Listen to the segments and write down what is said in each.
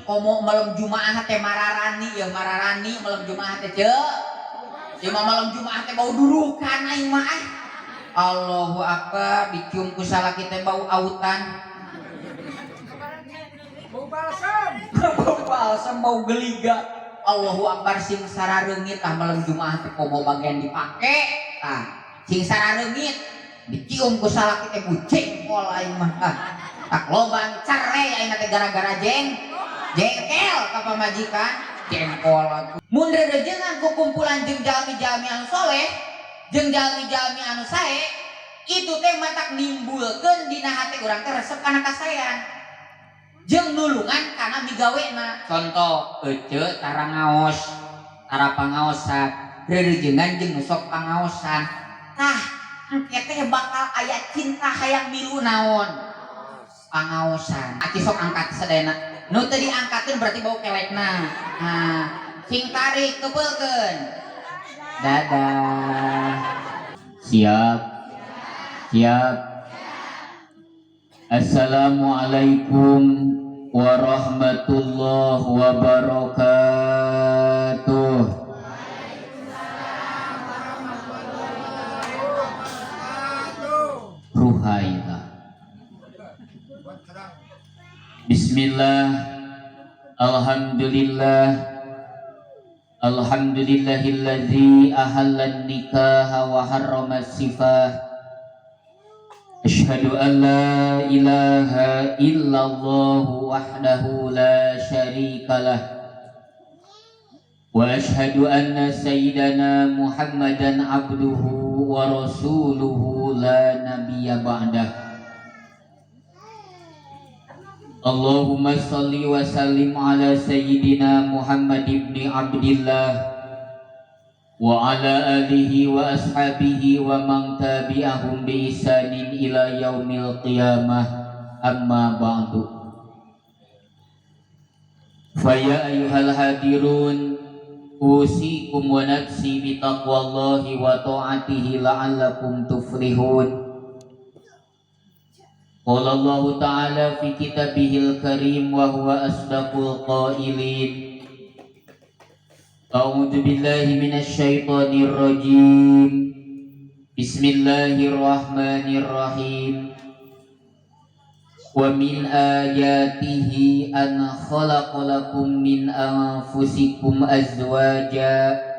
Komo malam Jumaah teh mararani ya, mararani malam Jumaah teh, ceu. Ieu mah malam Jumaah teh bau durukan aing mah ah. Allahu Akbar, dicium ku salaki teh bau autan. Bau balsam. Bau balsam, bau geliga. Allahu Akbar, sing sarareungit ah malam Jumaah teh, komo bagian dipake. Tah, sing sarareungit dicium ku salaki teh jengkol aing mah ah. Tak loba cerai aing teh gara-gara jengkel ka pamajikan, jengkol atuh. Mun rerejengan ku kumpulan jeung jalmi-jalmi anu soleh, jeung jalmi-jalmi anu sae, itu teh matak nimbulkeun dina hati urang teh resep kana kasaean. Jeung nulungan kana migawena. Contoh, ece tara ngaos, tara pangaosan, rerejengan jeung nu sok pangaosan. Tah, engke teh bakal aya cinta hayang milu naon? Pangaosan. Aki sok angkat sadayana. Nu teu diangkatkeun berarti bau kelekna. Nah, sing tarik kepeulkeun. Dadah. Siap. Siap. Assalamualaikum warahmatullahi wabarakatuh. Ruhaila. Bismillah. Alhamdulillah. Alhamdulillahillazi ahallan nikaha wa harrama sifah. Ashhadu an la ilaha illallah wahdahu la syarika lah. Wa ashhadu anna sayyidana Muhammadan abduhu wa rasuluhu la nabiyya ba'dah. Allahumma salli wa sallim ala sayyidina Muhammad ibn Abdillah wa ala alihi wa ashabihi wa man tabi'ahum bi ihsanin ila yaumil qiyamah, amma ba'du. Fa ya ayyuhal hadirun, usikum wa nafsi bi taqwallahi wa ta'atihi la'allakum tuflihun. Qala Allah Ta'ala fi kitabihil karim wa huwa asdaqul qailin. A'udzu billahi minasy syaithanir rajim. Bismillahirrahmanirrahim. Wa min ayatihi an khalaqalakum min anfusikum azwaja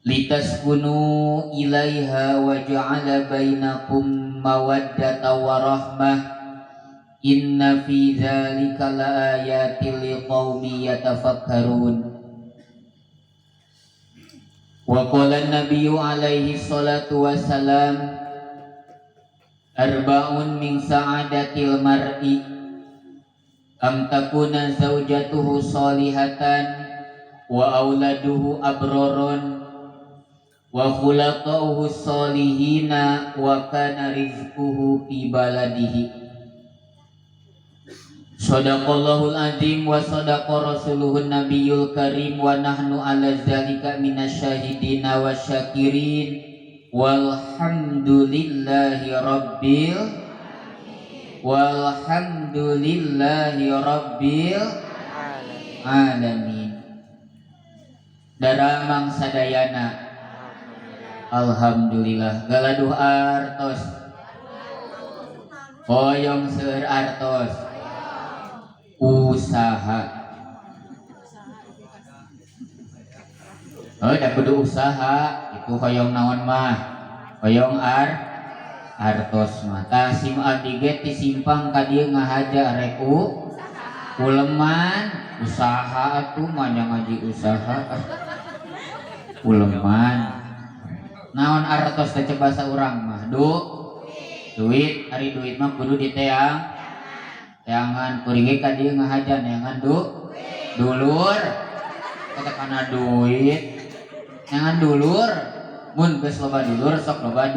litaskunu ilaiha wa ja'ala bainakum mawaddata wa rahmah, inna fi dzalika laayatil liqaumin yatafakkarun. Wa qala an-nabiyyu alaihi salatu wassalam, arba'un min sa'adatil mar'i am takuna zawjatuhu salihatan wa auladuhu abroron wa khulaqa'uhu salihina wa kana rizquhu fi baladihi. Sadaqallahul azim wa sadaqa rasuluhun nabiyul karim wa nahnu ala zalika minasyahidina wasyakirin, walhamdulillahi rabbil walhamdulillahi rabbil alamin. Daramang sadayana. Alhamdulillah. Galaduh artos, hoyong seueur artos, usaha. Oh, da kudu usaha itu, hoyong naon mah, hoyong artos mah. Tah, sim abdi ge ti simpang ka dieu ngahaja rek uleman, usaha atuh mah, ngaji usaha ah. Uleman naon artos teh, basa urang mah duit. Ari duit mah kudu diteang teangan. Kuring ge ka dieu ngahaja neangan dulur, kata kana duit neangan dulur. Mun geus loba dulur, sok loba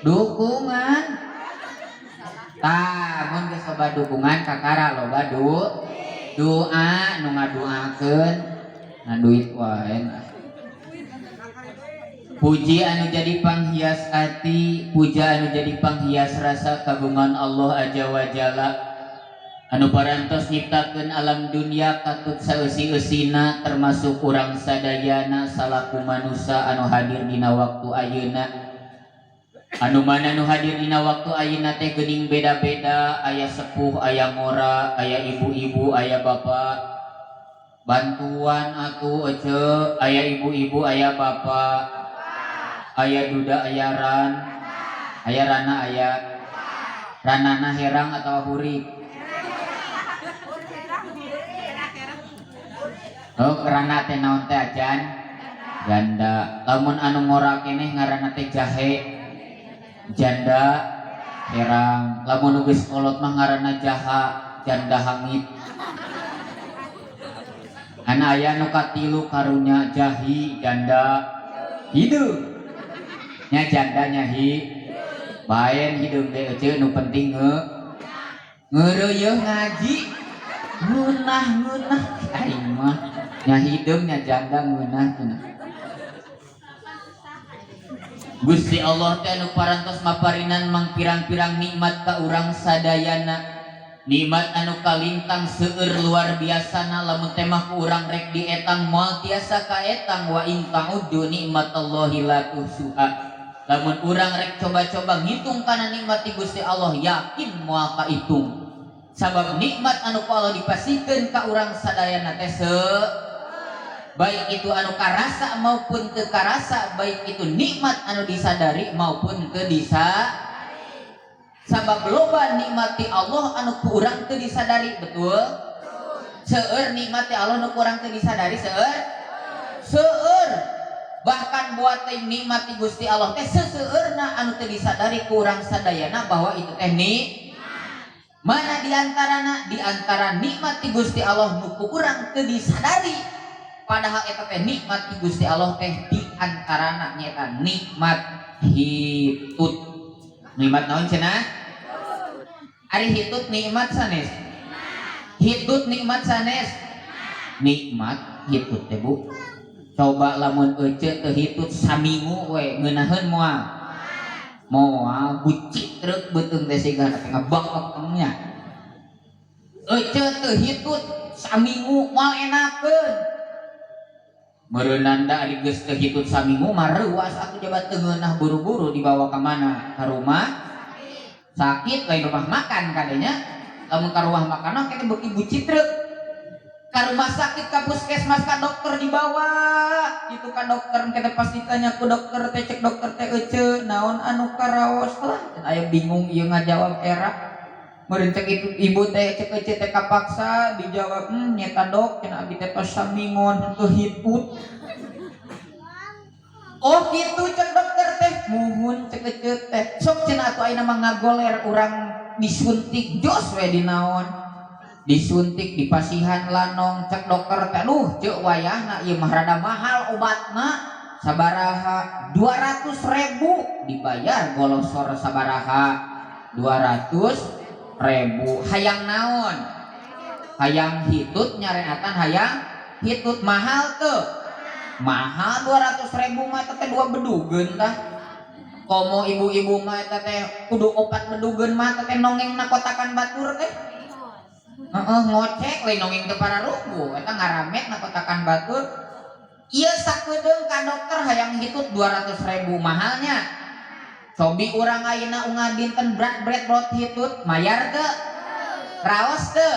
dukungan. Tah, mun geus loba dukungan, kakara loba doa nu ngadoakeun. Nah, duit wae. Puji anu jadi panghias ati, puja anu jadi panghias rasa kagungan Allah Aja wa Jalla. Anu parantos nyiptakeun alam dunia katut saeusi-eusina, termasuk urang sadayana salaku manusia anu hadir dina waktu ayeuna. Anu mana nu hadir dina waktu ayeuna teh geuning beda-beda, aya sepuh, aya ngora, aya ibu-ibu, aya bapak. Bantuan atuh, ece, aya ibu-ibu, aya bapak, aya duda, aya ran, aya rana, aya ranana herang atau hurik? Oh, rana teh naon teh acan? Janda. Lamun anu ngora keneh ngaranna teh jahe. Janda herang. Lamun nu geus kolot mah ngaranna jaha, janda hangit. Ana aya nu katilu karunya jahi, janda hideung. Nya janda nyahi. Baen hideung teh ece, nu penting ngeureuyeung ngaji. Ngeunah-ngeunah aing mah. Nya hideung nya janda ngeunah cenah. Gusti Allah teh anu parantos maparinan mangpirang-pirang nikmat ka urang sadayana. Nikmat anu kalintang seueur luar biasana, lamun teh mah ku urang rek dietang moal tiasa kaetang, wa in ta'uddu nikmatallahi la tuhsuha. Lamun urang rek coba-coba ngitung kana nikmat ti Gusti Allah yakin moal kaitung. Sabab nikmat anu ku Allah dipasihkeun ka urang sadayana teh baik itu anu karasa maupun teu karasa, baik itu nikmat anu disadari maupun teu disadari. Sabab loba nikmat ti Allah anu ku urang teu disadari, betul? Seueur nikmat ti Allah nu ku urang teu disadari, seueur? Seueur. Bahkan buat teh nikmat ti Gusti Allah teh seseueurna anu teu disadari ku urang sadayana bahwa itu teh nikmat. Mana diantarana? Diantara nikmat ti Gusti Allah nu ku urang teu disadari padahal eta teh nikmat ti Gusti Allah teh diantarana nyaeta nikmat hitut. Nikmat naon cenah? Ari hitut nikmat sanes? Hitut nikmat sanes? Nikmat hitut teh, Bu. Coba lamun ece teu hitut saminggu we ngeunaheun moal? Moal, bucik treuk beuteung teh siga teh ngebak-nya. Ece teu hitut saminggu moal enakeun. Meureunanda ari geus teu hitut saminggu mah reuas atuh, jabat teu ngeunah, buru-buru dibawa ka mana? Ka rumah sakit, lain rumah makan kadenya. Lamun ka rumah makan mah kita beuki bucitreuk. Ka rumah sakit, ka puskesmas, ka dokter dibawa. Itu ka dokter kita pasti tanya ku dokter teh, cek dokter teh, "Ece naon anu karaos?" Lah aya bingung ieu ngajawab era. Meureun cek itu ibu teh, cek ece teh kapaksa dijawab, nyeta dok cenah abi teh tos samingon teu hitut." "Oh gitu," cek dokter teh. "Muhun," cek ece teh. "Sok cenah atuh ayeuna mah ngagoler urang disuntik jos we dinaon, disuntik dipasihan lanong." Cek dokter teh, "Duh ceuk, wayahna ieu mah rada mahal obatna." "Sabaraha?" "200.000." Dibayar golosor sabaraha? 200.000. Hayang naon? Hayang hitut nyareatan, hayang hitut. Mahal tuh? Mahal 200.000 mah teh 2 bedugeun tah. Komo ibu-ibu mah eta teh kudu 4 bedugeun mah teh nongeng na kotakan batur teh. Heeh, ngocek lain nongeng teu pararugu, eta ngaramet na kotakan batur. Ieu sakedeung ka dokter hayang hitut 200.000, mahalnya. Cobi urang ayeuna unggal dinten brat-bret brot hitut, mayar teu? Raos teu?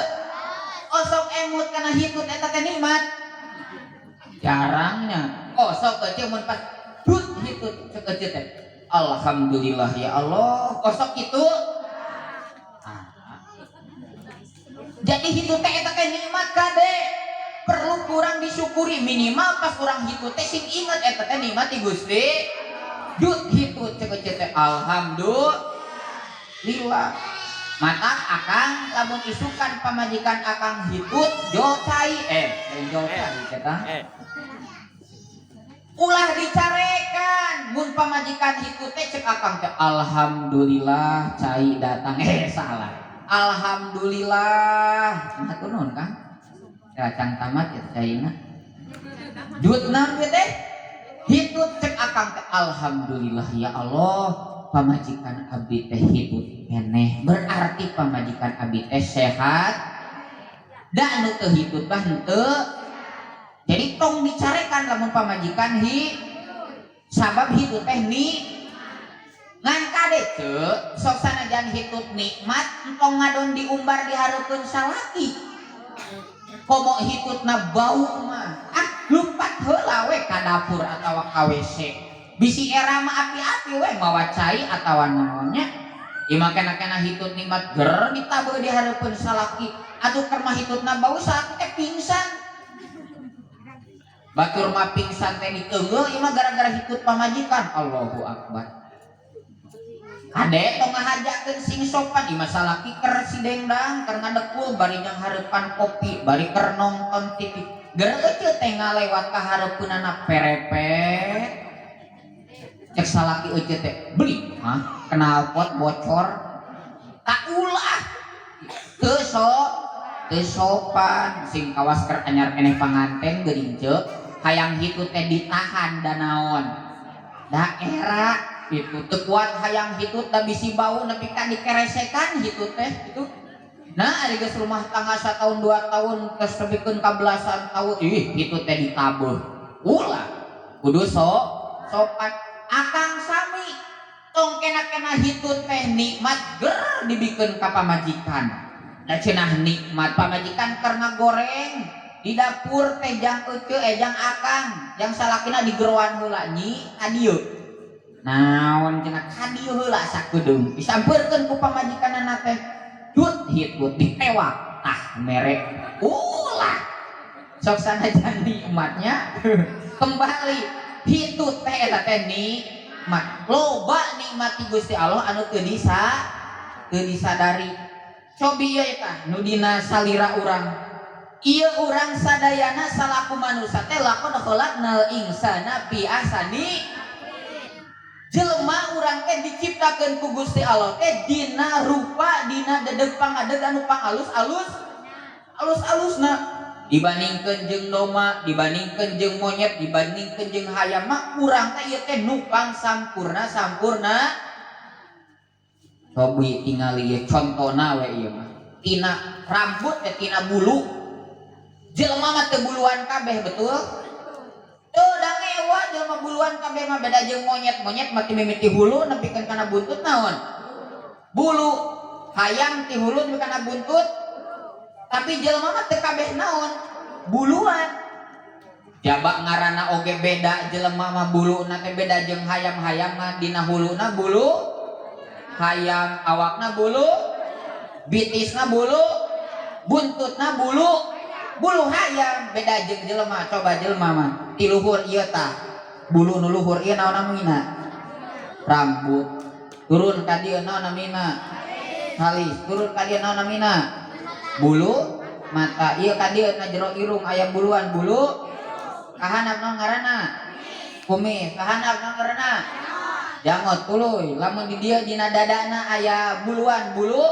Osok emut kana hitut eta teh nikmat. Jarangnya. Osok ece mun pas dut hitut cek ece teh. Alhamdulillah ya Allah. Osok kitu. Jadi hitut teh eta teh nikmat kade. Perlu kurang disyukuri, minimal pas urang hitut teh sing inget eta teh nikmat ti Gusti. Dut hitut cek ece teh alhamdulillah. Matak akang lamun isukan pamajikan akang hitut jol cai, lain jol cai eta. Ulah dicarekan mun pamajikan hitut teh cek akang teh alhamdulillah cai datang, salah. Alhamdulillah. Hatur nuhun Kang. Kacang tamat ya caina. Dut naon teh? Hitut cek akang teh alhamdulillah ya Allah pamajikan abdi teh hitut keneh. Berarti pamajikan abdi teh sehat. Da nu teu hitut mah henteu. Jadi tong dicarekan lamun pamajikan hi sabab hitut teh ni ngan kade ceu sok sanajan hitut nikmat entong ngadon diumbar di hareupeun salaki. Komo hitutna bau mah ah lumpat heula we ka dapur atawa ka WC. Bisi era mah api-api we mawa cai atawa naonnya. Ieu mah kena-kena hitut nikmat ger ditabeuh di hareupeun salaki. Atuh keur mah hitutna bau salaki teh pingsan. Batur mah pingsan teh diteunggeuh ieu mah gara-gara hitut pamajikan. Allahu akbar. Kade tong ngahajakeun sing sopan ieu mah salaki keur si dengdang keur ngadekul bari nyanghareupan kopi bari keur nonton TV. Ger euceu teh ngalewat ka hareupeunana perepet. Cek salaki euceu teh beli hah knalpot bocor. Tak ulah. Teu teu sopan sing kawas keur anyar keneh panganten geuning ceu. Hayang hitut teh ditahan da naon da era itu teu kuat hayang hitut da bisi bau nepi ka dikeresekan hitut teh gitu. Nah ari geus rumah tangga satahun 2 tahun geus nepikeun ka belasan tahun ih hitut teh ditabeuh ulah kudu sopan. Akang sami tong kena-kena hitut teh nikmat ger dibikeun ka pamajikan da cenah nikmat pamajikan keur ngagoreng di dapur teh jang ece jang akang jang salakina digeroan heula nyi ka dieu naon cenah ka dieu heula sakedeung disampeurkeun ku pamajikanana teh cut hitut ditewak tah mere ulah sok sanajan nikmatnya kembali hitut teh eta teh nikmat loba nikmat ti Gusti Allah anu teu disadari. Cobi ieu tah nu dina salira urang ieu urang sadayana salaku manusia teh laqad khalaqnal insana fi ahsani. Jelema urang teh diciptakeun ku Gusti Allah teh dina rupa dina dedeg pangadeg anu pangalus-alus alus-alusna dibandingkeun jeung domba dibandingkeun jeung monyet dibandingkeun jeung hayam mah urang teh ieu teh nu pangsampurna sampurna. Cobi tingali ieu contona we ieu mah tina rambut teh tina bulu. Jelema mah teu buluan kabeh betul? Teu da ngewa jelema buluan kabeh mah beda jeung monyet. Monyet mah ti mimiti hulu nepikeun kana buntut naon? Bulu. Hayam ti hulu nepi kana buntut. Tapi jelema mah teu kabeh naon? Buluan. Jaba ngaranna oge beda jelema mah buluna teh beda jeung hayam-hayam mah dina huluna bulu hayam, awakna bulu, bitisna bulu, buntutna bulu, bulu hayam beda jeung jelema. Coba jelema mah ti luhur ieu tah bulu nu luhur ieu naon namina? Rambut. Turun ka dieu naon namina? Halis. Turun ka dieu naon namina? Bulu mata. Ieu ka dieu na jero irung aya buluan bulu kahanap naon ngaranna? Kumis. Kahanap naon ngaranna? Jangot. Tuluy lamun di dieu dina dadana aya buluan bulu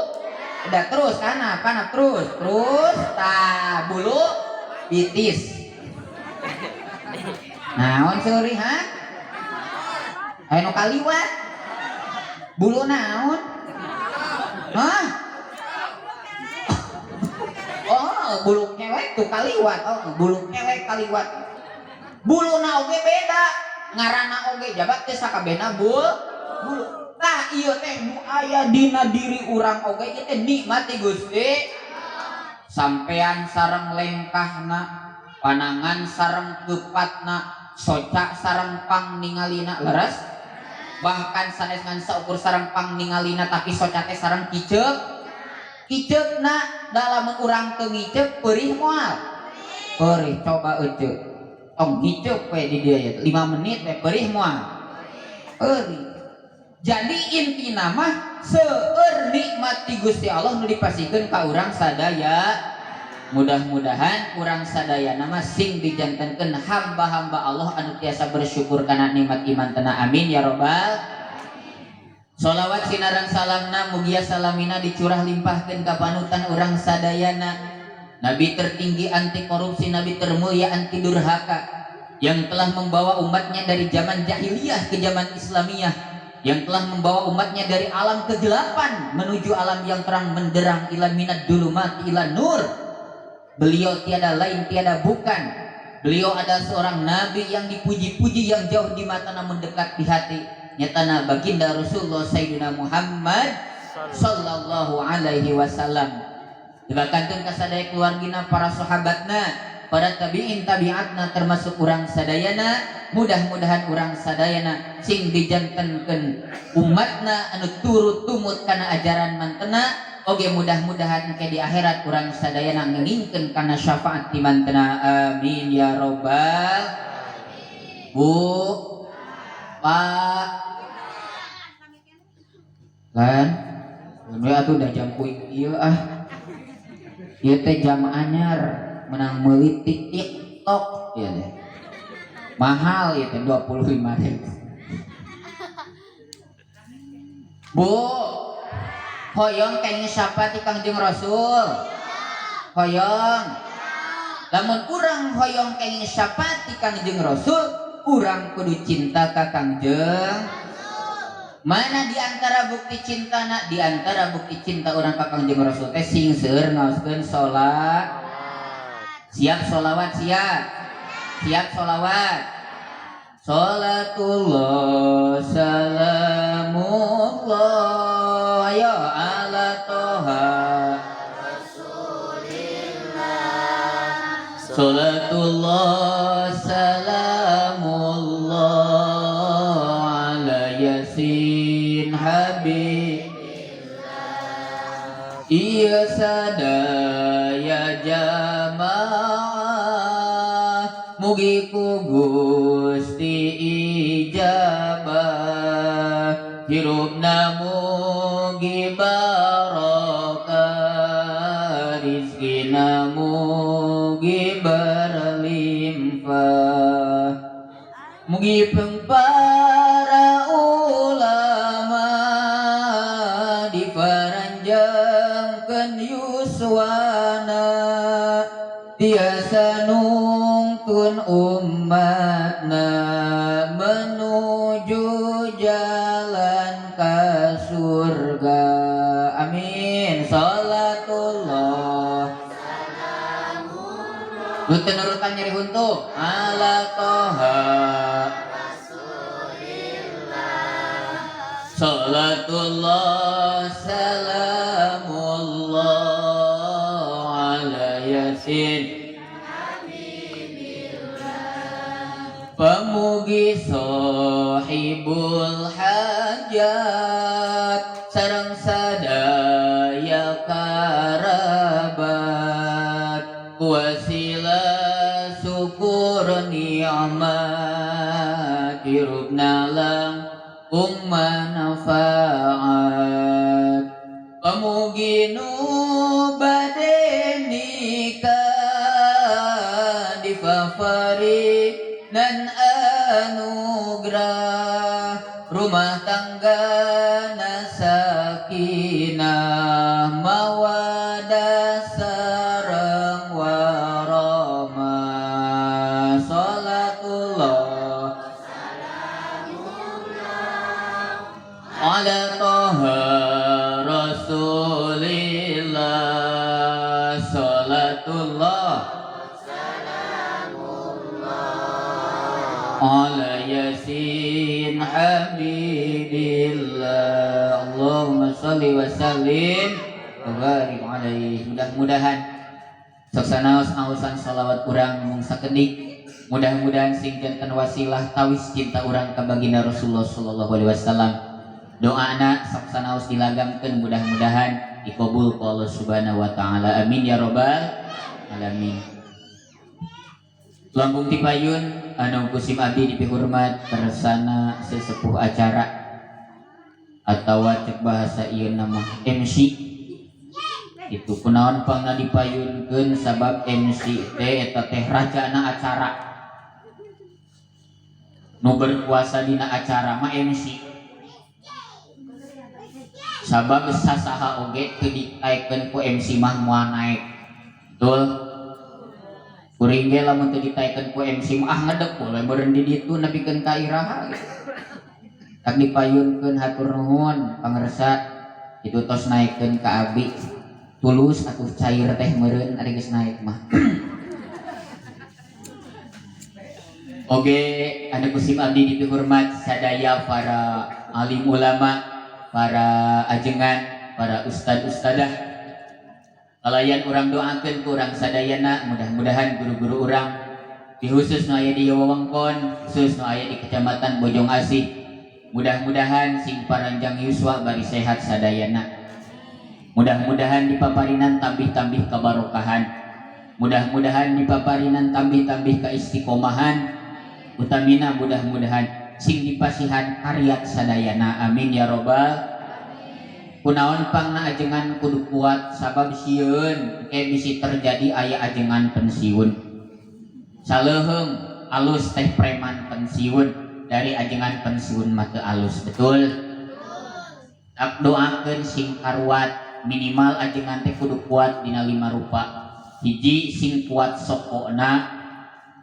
udah terus kahanap kahanap terus terus tah bulu bitis. Naon seuri ha? Aya nu kaliwat. Bulu naon? Hah? Oh, bulu kewek tuh kaliwat. Oh, bulu kewek kaliwat. Buluna oge beda. Ngaranna oge jabat teh sakabehna bulu. Tah ieu teh nu aya dina diri urang oge ieu teh nikmat ti Gusti. Sampean sareng lengkahna, panangan sareng kepatna, soca sareng pang ningalina leres. Bahkan sanes ngan saukur sareng pang ningalina tapi soca teh sareng kiceuk. Kiceukna dalam urang teu ngiceup perih moal. Perih coba ece. Tong ngiceup we di dieu ya 5 menit we perih moal. Perih. Jadi intina mah seueur nikmat ti Gusti Allah nu dipasihkeun ka urang sadaya. Mudah-mudahan urang sadayana mah sing dijantenkeun hamba-hamba Allah anu tiasa bersyukur kana nikmat iman tena amin ya robbal. Sholawat sinareng salamna mugia salamina dicurah limpahkeun ka panutan urang sadayana. Nabi tertinggi anti korupsi, nabi termulia anti durhaka yang telah membawa umatnya dari zaman jahiliyah ke zaman Islamiyah, yang telah membawa umatnya dari alam kegelapan menuju alam yang terang menderang ila minad dulumati ila nur. Beliau tiada lain tiada bukan, beliau adalah seorang nabi yang dipuji-puji, yang jauh di mata namun dekat di hati. Nyatana baginda Rasulullah Sayyidina Muhammad sallallahu alaihi wasallam. Dibakantun kasadaya keluargina, para sahabatna, para tabiin tabiatna, termasuk urang sadayana. Mudah-mudahan urang sadayana sing dijantenkeun umatna anu turut tumut kana ajaran mantena. Oge mudah-mudahan ke di akhirat urang sadayana ngengingkeun kana syafaat di mantena. Amin ya robbal. Bu, Pak, lan we atuh, da jam kuing ieu ah. Ieu teh jam anyar menang meuli ti TikTok ieu teh. Mahal ieu teh, 25 ribu. Bu, hoyong kenging syafaat ti Kangjeng Rasul? Hoyong? Lamun urang hoyong kenging syafaat ti Kangjeng Rasul, urang kudu cinta ka Kangjeng. Mana di antara bukti cinta na? Di antara bukti cinta urang ka Kangjeng Rasul teh sing seueur ngaoskeun salat. Siap sholawat? Siap? Siap sholawat? Salatullah salamullah, ayo, ala toha. Salatullah salamullah ala Yasin Habib. Iya sadaya jamaah, mugi ku Gusti ijabah, hirupna mugi barokah, rizkina mugi berlimpah, mugi peng para ulama diparanjangkeun yuswana, tiasa nungtun umatna menuju jalan ke surga. Amin. Salatullah. Nu teu nurutan nyeri huntu. Ala toha. Salatullah salamullah ala Yasin. Pamugi sohibul hajat sareng sadaya karabat, wasilah syukur nikmat, hirupna langkung manfaat. Pamugi nu bade nikah dipaparinan anugerah, rumah tangga sakinah mawadah sareng warahmah. Salatullah ala toha Rasulillah. Salatullah ala Yasin Habibillah. Allahumma salli wa sallim wa barik alaihi. Mudah-mudahan sok sanaos aosan salawat urang mung sakedik, mudah-mudahan sing janten wasilah tawis cinta urang ka baginda Rasulullah sallallahu alaihi wasallam. Doana sok sanaos dilagamkeun, mudah-mudahan dikabul ku Allah Subhanahu wa taala. Amin ya robbal alamin. Langkung tipayun anu kusim abdi dipihormat kersana sesepuh acara atau cek bahasa ieu nama MC itu. Kunaon pangna dipayunkeun? Sabab MC teh eta teh rajana acara. Nu berkuasa dina acara mah MC, sabab sasaha oge teu ditaekeun ku MC mah moal naek. Betul? Kuring ge lamun teu ditaekeun ku MC mah, ah, ngedek boleh meureun di ditu nepikeun ka iraha gitu. Tak dipayunkeun, hatur nuhun pangersa itu tos naekkeun ka abi. Tulus atuh cair teh meureun ari geus naik mah. Oke, anu kusim abdi dipihormat sadaya para alim ulama, para ajengan, para ustad ustadah. Kalayan urang doakeun ku urang sadayana, mudah-mudahan guru-guru urang di khusus nu aya di wewengkon, khusus nu aya di Kecamatan Bojong Asih, mudah-mudahan sing paranjang yuswa bari sehat sadayana. Mudah-mudahan dipaparinan tambih-tambih kabarokahan. Mudah-mudahan dipaparinan tambih-tambih kaistiqomahan. Utamina mudah-mudahan sing dipasihan karyat sadayana, amin ya robbal. Kunaon pangna ajengan kudu kuat, sabab sieun engke bisi terjadi aya ajengan pensiun. Saleuheung alus teh preman pensiun, dari ajengan pensiun mah teu alus, betul? Tak doakeun sing karuat, minimal ajengan teh kudu kuat dina 5 rupa. Hiji, sing kuat sokona,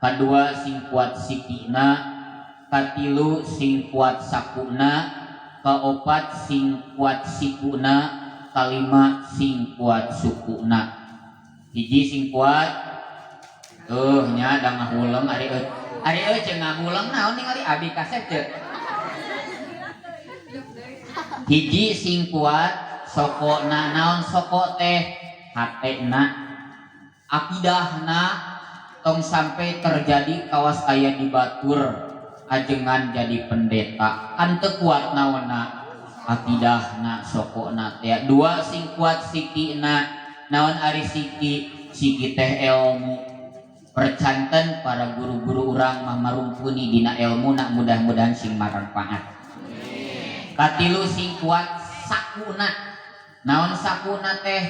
kadua sing kuat sikina, katilu sing kuat sakuna, kaopat sing kuat sikuna, kalima sing kuat sukuna. Hiji sing kuat nya da ngahuleng ari euy. Ari euy ceuk ngahuleng naon ningali abi kasep ceuk. Hiji sing kuat sokona, naon soko teh hatena, akidahna, tong sampai terjadi kawas aya di batur ajengan jadi pendeta kan teu kuat naonna akidahna, sokona teh. Dua, sing kuat sikina, naon ari siki? Siki teh ilmu. Percanten para guru-guru urang mah marumpuni dina ilmuna, mudah-mudahan sing manfaat. Katilu sing kuat sakuna, naon sakuna teh?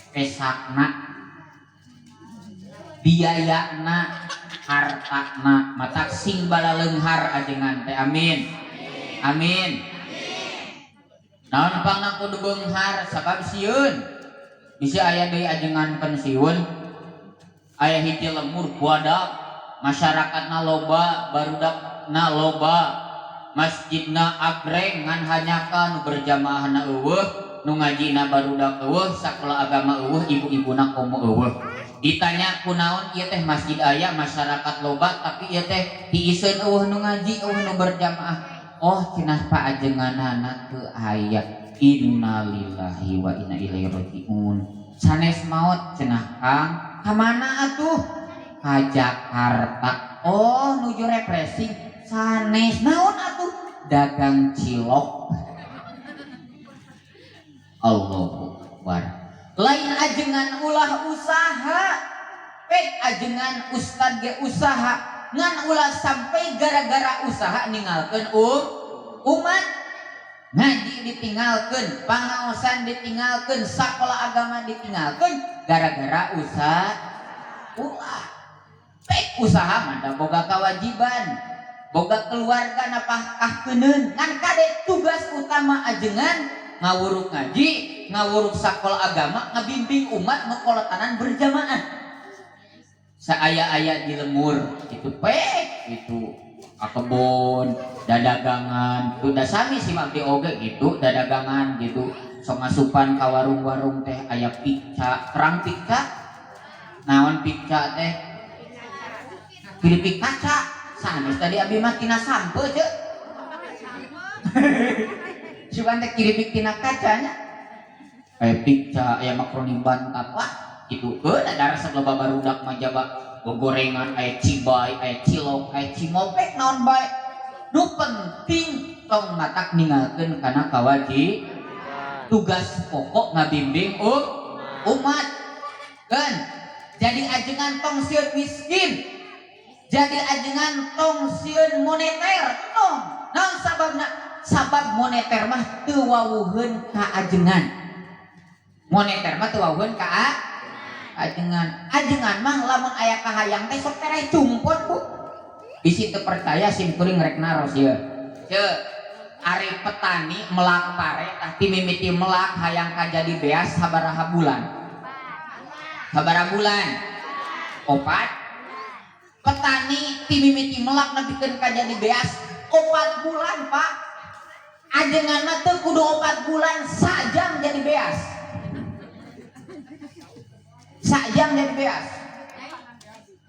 Pesakna, biayana, hartana, matak sing balaleunghar ajengan teh, amin amin. Naon pangna kudu beunghar? Sabab sieun bisi aya deui ajengan pensiun, aya hiji lemur buadak, masyarakatna loba, barudakna loba, masjidna agreng, ngan hanyakan nu berjamaahna eueuh, nu ngajina barudak eueuh, sakola agama eueuh, ibu-ibuna komo eueuh. Ditanya kunaon ieu teh masjid aya, masyarakat loba, tapi ieu teh diiseun eueuh nu ngaji, eueuh nu berjamaah. Oh cenah pak ajenganana teu aya. Innalillahi wa inna ilaihi rajiun. Sanes maot cenah Kang, ka mana atuh? Ka Jakarta. Oh nuju refreshing. Sanes naon atuh? Dagang cilok. Allahu Akbar. Lain ajengan ulah usaha, pek ajengan ustad ge usaha, ngan ulah sampai gara-gara usaha ninggalkeun umat. Ngaji ditinggalkeun, pangaosan ditinggalkeun, sakola agama ditinggalkeun gara-gara usaha. Ulah. Pek usaha mah da boga kewajiban, boga keluarga napakahkeuneun, ngan kade tugas utama ajengan ngawuruk ngaji, ngawuruk sakola agama, ngabimbing umat ngekolotanan berjamaah. Saaya-aya di lemur itu pek itu kebun dadagangan itu da sami si abdi oge gitu dadagangan gitu, sok ngasupan ka warung-warung teh aya pica, terang pica naon pica teh? Keripik kaca. Sanes tadi abi mah tina sampe ceuk. Cuman teh keripik tina kacanya. Aya pica, aya makaroni bantat wah gitu. Heuh da resep loba barudak mah jaba gogorengan, aya cibay, aya cilok, aya cimopek naon bae. Nu penting tong matak ninggalkeun kana kawaji tugas pokok ngabimbing umat. Kan jadi ajengan tong sieun miskin, jadi ajengan tong sieun moneter tong. Naon sababna? Sabab moneter mah teu wawuheun ka ajengan. Moneter mah teu wawuheun ka ajengan. Ajengan mah lamun aya kahayang teh sok tereh cumpot bu. Bisi teu percaya sim kuring rek naros ieu. Ceu, ari petani melak pare tah ti mimiti melak hayang kajadi beas sabaraha bulan? Sabaraha bulan? 4. Petani ti mimiti melak nepikeun kajadi beas 4 bulan pak. Ajengan mah teu kudu 4 bulan, sajam jadi beas. Sajam jadi beas.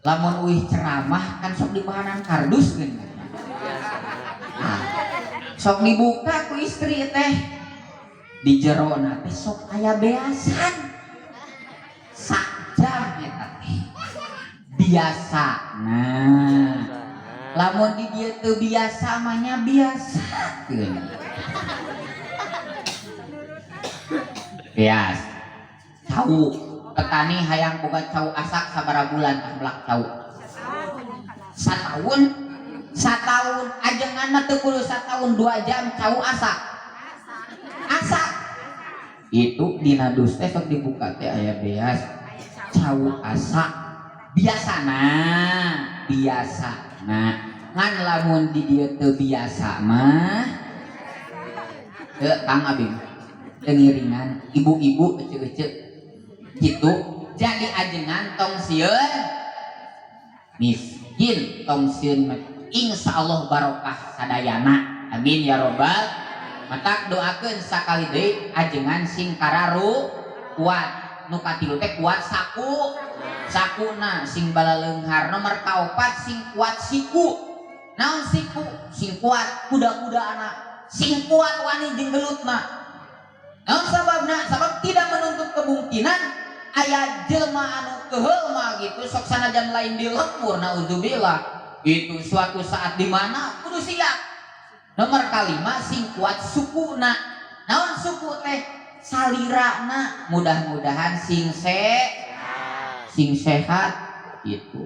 Lamun uih ceramah kan sok dipahanan kardus geuning. Nah, sok dibuka ku istri teh, di jero teh sok aya beasan. Sajam eta teh biasa. Nah, lamun di dieu teu biasa mah nya biasa geuning. Beas cau, petani hayang boga cau asak sabaraha bulan tah melak cau? Sataun. Sataun ajenganna teu kudu sataun, 2 jam cau asak. Asak itu dina dus teh sok dibuka teh aya beas cau asak. Biasana, biasana ngan lamun di dieu teu biasa mah teu. Kang abi teu ngiringan ibu-ibu ece-ece gitu. Jadi ajengan tong sieun miskin, tong sieun, insya Allah barokah sadayana, amin ya robbal. Matak doakeun sakali deui ajengan sing kararu kuat. Nu katilu teh kuat saku, sakuna sing balaleunghar. Nomor kaopat sing kuat siku. Naon siku? Sing kuat kuda-kuda anak, sing kuat wani jeung gelutna. Naon sababna? Sabab tidak menutup kemungkinan aya jelema anu keheul mah gitu, sok sanajan lain di lembur, naudzubillah. Itu suatu saat di mana kudu siap. Nomor kalima sing kuat sukuna. Naon suku teh? Salirana mudah-mudahan sing sing sehat gitu.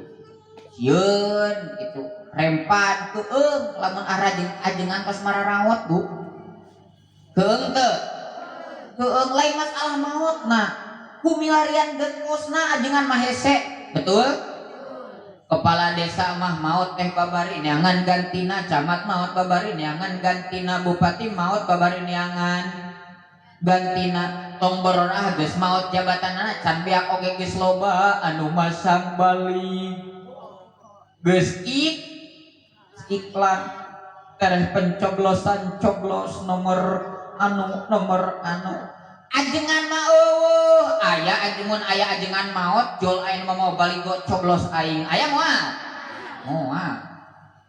Sieun gitu rempan keung lamun arajeng ajengan pas mararawat, Bu. Keung teu? Keung lain masalah maotna. Kumilarian gengkosna ajengan mah hese. Betul? Kepala desa mah maot teh babari neangan gantina, camat maot babari neangan gantina, bupati maot babari neangan gantina. Tong bororah geus maot jabatanana can beak oge geus loba anu masang balik. Geus iklan tereh pencoblosan, coblos nomor anu, nomor anu. Ajengan mah eueuh aya ajengan, aya ajengan maot jol aya nu mau baligo coblos aing, aya moal? Moal.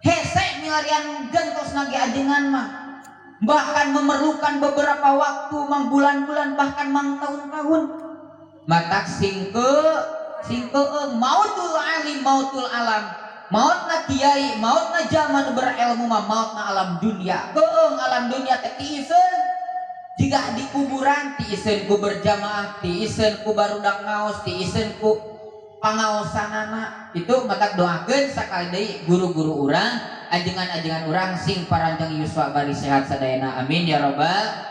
Hese milarian gentos nage ajengan mah, bahkan memerlukan beberapa waktu, mang bulan-bulan, bahkan mang tahun-tahun. Matak sing keung mautul alim mautul alam, mautna kiai, mautna zaman berilmu mah mautna alam dunia. Keung alam dunia teh tiiseun jika di kuburan, tiiseun ku berjamaah, tiiseun ku barudak ngaos, tiiseun ku pangaosanana itu. Matak doakeun sakali deui guru-guru urang, ajengan-ajengan urang sing paranjang yuswa bari sehat sadayana, amin ya robbal.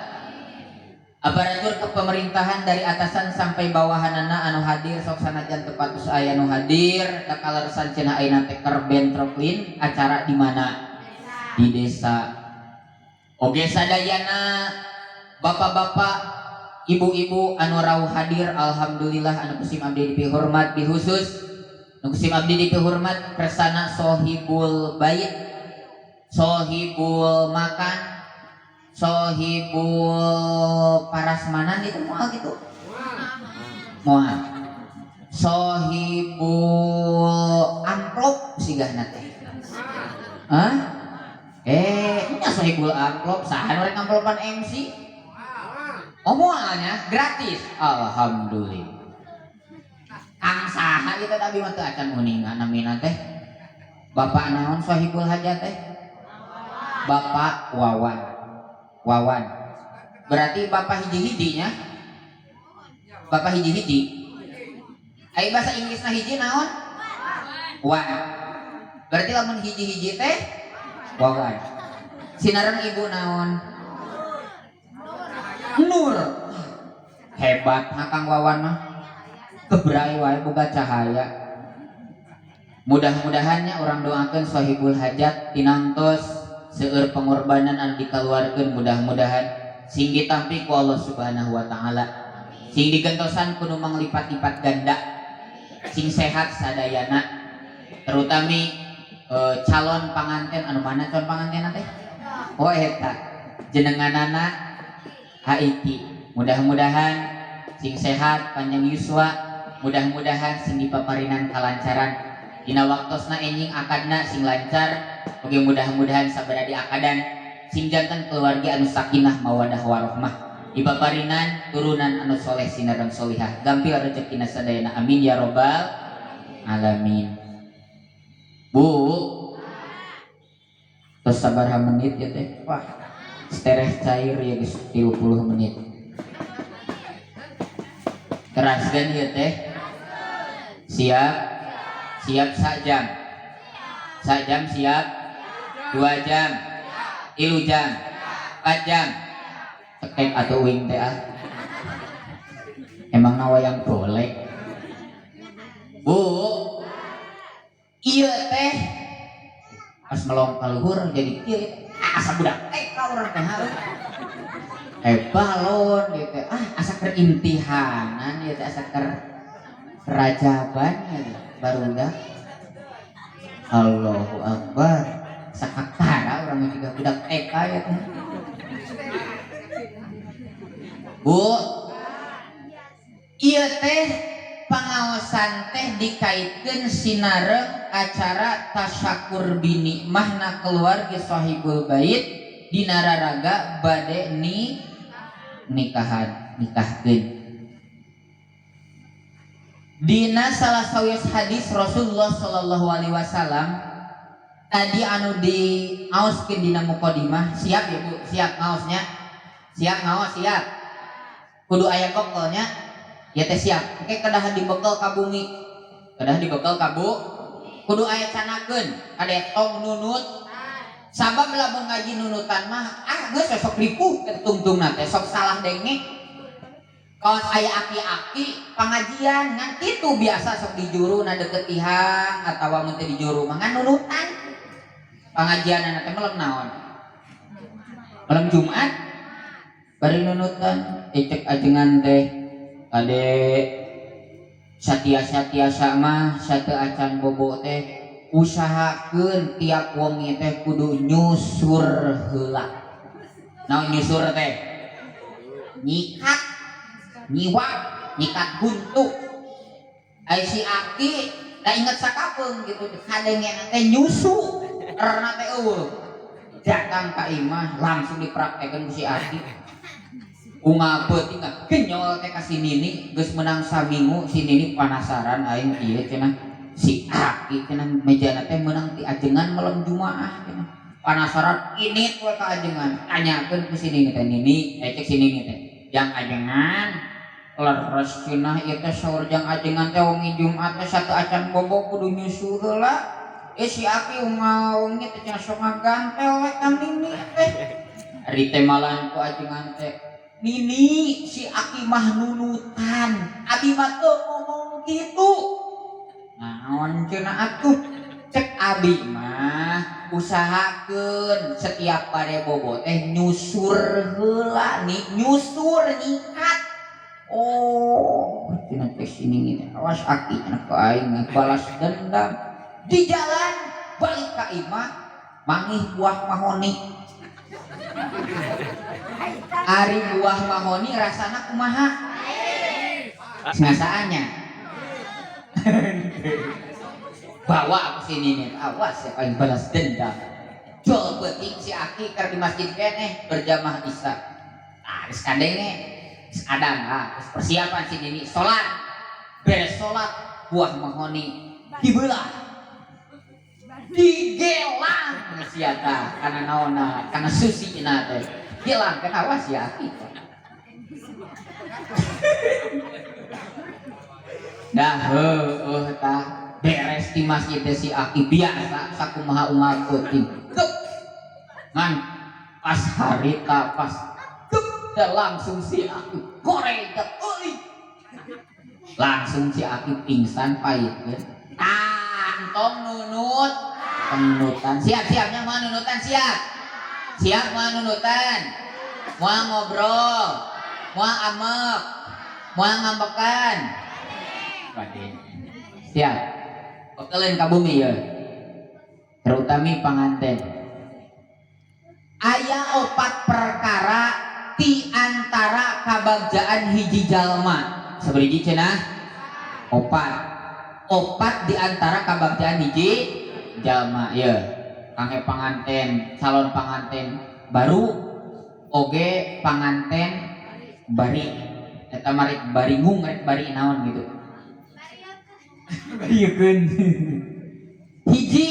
Aparatur kepemerintahan dari atasan sampai bawahanana anu hadir, sok sanajan tepatus aya anu hadir kakalersan cenah ayeuna teh keur bentroklin acara di mana? Di desa. Oge sadayana bapak-bapak, ibu-ibu anu rauh hadir, alhamdulillah anu kusim abdi dipihormat, khusus anu kusim abdi dipihormat kersana sohibul bait, sohibul makan, sohibul parasmanan itu moal gitu, moal sohibul amplop sigahna teh. Hah? Nya sohibul amplop saha nu rek amplopan MC? Oh, moalnya gratis. Alhamdulillah. Kang saha ieu teh? Abi mah teu acan uninga namina teh. Bapak naon sohibul hajat teh? Bapak Wawan. Wawan. Berarti bapak hiji-hijinya? Bapak hiji-hiji. Ai bahasa Inggrisna hiji naon? One. Berarti lamun hiji-hiji teh Wawan. Sinareng ibu naon? Nur. Hebat ha Kang Wawan mah. Kebrai wae boga cahaya. Mudah-mudahannya urang doakeun sohibul hajat tinantos seueur pengorbanan anu dikaluarkeun, mudah-mudahan sing ditampi ku Allah Subhanahu wa taala. Sing digentosan ku nu manglipat-lipat ganda. Sing sehat sadayana. Terutami calon panganten anu mana calon panganten teh? Oh, eta jenenganana Haiki. Mudah-mudahan sing sehat, panjang yuswa. Mudah-mudahan sing dipaparinan kalancaran dina waktosna enjing akadna sing lancar. Oge mudah-mudahan sabada di akadan sing janten keluarga anu sakinah mawadah warohmah, dipaparinan turunan anu soleh sinareng solihah, gampil rezekina sadayana, amin ya robbal alamin. Bu, terus sabaraha menit ya teh? Wah. Stereh cair ya geus 30 menit. Teraskeun ieu teh. Siap? Siap sak jam. Sak jam siap? 2 jam. 3 jam. 4 jam. Cekek atau uing teh ah. Emang wayang golek. Bu. Ieu teh pas melong kaluhur jadi kieu ah, asa budak TK urang teh ha. Eh, balon gitu ah, asa keur imtihanan ieu teh, asa keur rajaban ya barudak. Allahu Akbar, sakakara urang juga budak TK ya teh. Bu, ieu teh pangaosan teh dikaitkeun sinareng acara tasyakur binikmahna keluarga sahibul bait dina raraga bade ni nikahan, nikahkeun. Dina salah sawios hadis Rasulullah Shallallahu Alaihi Wasallam tadi anu diaoskeun dina mukadimah. Siap ya, Bu? Siap ngaosnya? Siap ngaos? Siap. Kudu aya bekelnya ya teh. Siap. Oke, kedah dibekel ka bumi, kedah dibekel ka bu, kudu aya canakeun kade, tong nunut, sabab lamun ngaji nunutan mah ah geus sok ripuh tungtungna teh, sok salah denge. Kawas aya aki-aki pengajian ngan kitu biasa sok di juru na deket tihang atawa mun teu di juru mah ngan nunutan pengajian teh. Melem naon? Malam Jumat bari nunutan. Cek ajengan teh, kade satiasa-tiasa mah satu acan bobo teh usahakeun tiap wengi teh kudu nyusur heula. Naon nyusur teh? Nyikat, nyiwak, nyikat huntu. Ai si aki da inget sakapeung gitu, kadengena teh nyusu karena teh eueuh. Datang ka imah langsung dipraktekeun ku si aki. Unggal peuting genyol teh ka si Nini, geus menang saminggu. Si Nini penasaran, aing ieu cenah si aki cenah mejana teh menang ti ajengan malam Jumaah cenah. Penasaran ini we ka ajengan, tanyakeun ku si Nini teh. Nini, eh, cek si Nini teh, "Jang ajengan, leres cenah ieu teh saur jang ajengan teh wengi Jumat teh satu acan bobo kudu nyusu heula. Eh, si aki unggal wengi teh cenah sok ngagantel we ka Nini teh. Ari teh malan ku ajengan teh, Nini, si aki mah nunutan, abi mah teu ngomong kitu." "Naon cenah atuh?" "Cek abi mah usahakeun setiap bade bobo teh nyusur heula nih, nyusur, nyikat." "Oh," cenah teh si Nini teh, "awas aki cenah ka aing balas dendam." Di jalan balik ka imah manggih buah mahoni. Ari buah mahoni rasana kumaha? Ngasaannya bawa ke sini nih, awas ya paling balas dendam. Jol peuting si aki keur di masjid keneh berjamaah isya. Ah, geus kadenge, geus adang, ah, geus persiapan si Nini salat. Beres salat, buah mahoni dibelah, digelang sia tah kana naonna, kana susina teh gelang kan. Awas ya aki. Dah heueuh tah, beres di masjid teh si aki biasa sakumaha unggal peuting gep, ngan pas harita pas gep dah langsung si aki goreng euy, langsung si aki pingsan pahit kan. Tah, entong nunut, nunutan. Siap siapnya mau nunutan? Siap siap mau nunutan? Mau ngobrol, mau amek, mau ngambekan? Siap. Bekeleun ka bumi ya, terutami panganten. Aya opat perkara ti antara kabagjaan hiji jalma. Sabaraha cenah? Opat. Opat di antara kabagjaan hiji jalma ya. Kangge panganten, calon panganten baru oge panganten bari eta mah rek baringung, rek bari naon gitu. Bariekeun. Hiji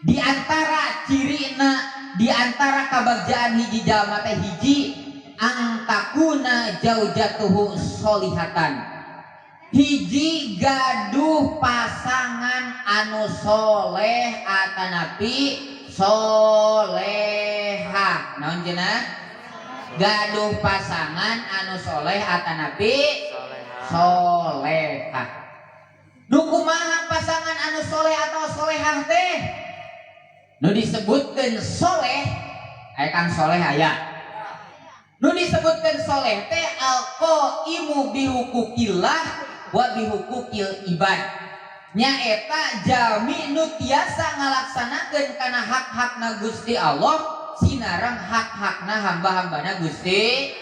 di antara cirina, di antara kabagjaan hiji jalma teh, hiji, an takuna zaujatuhu sholihatan, hiji, gaduh pasangan anu soleh atanapi soleha. Naon cenah? Gaduh pasangan anu soleh atanapi soleha. Nu kumaha pasangan anu soleh atau solehah teh? Nu disebutkan soleh aya, kang soleh aya. Nu disebutkan soleh teh alqaimu bihuquqillah wa bihuquqil ibad, nyaeta jalmi nu tiasa ngalaksanakeun kana hak-hakna Gusti Allah sinareng hak-hakna hamba-hambana Gusti.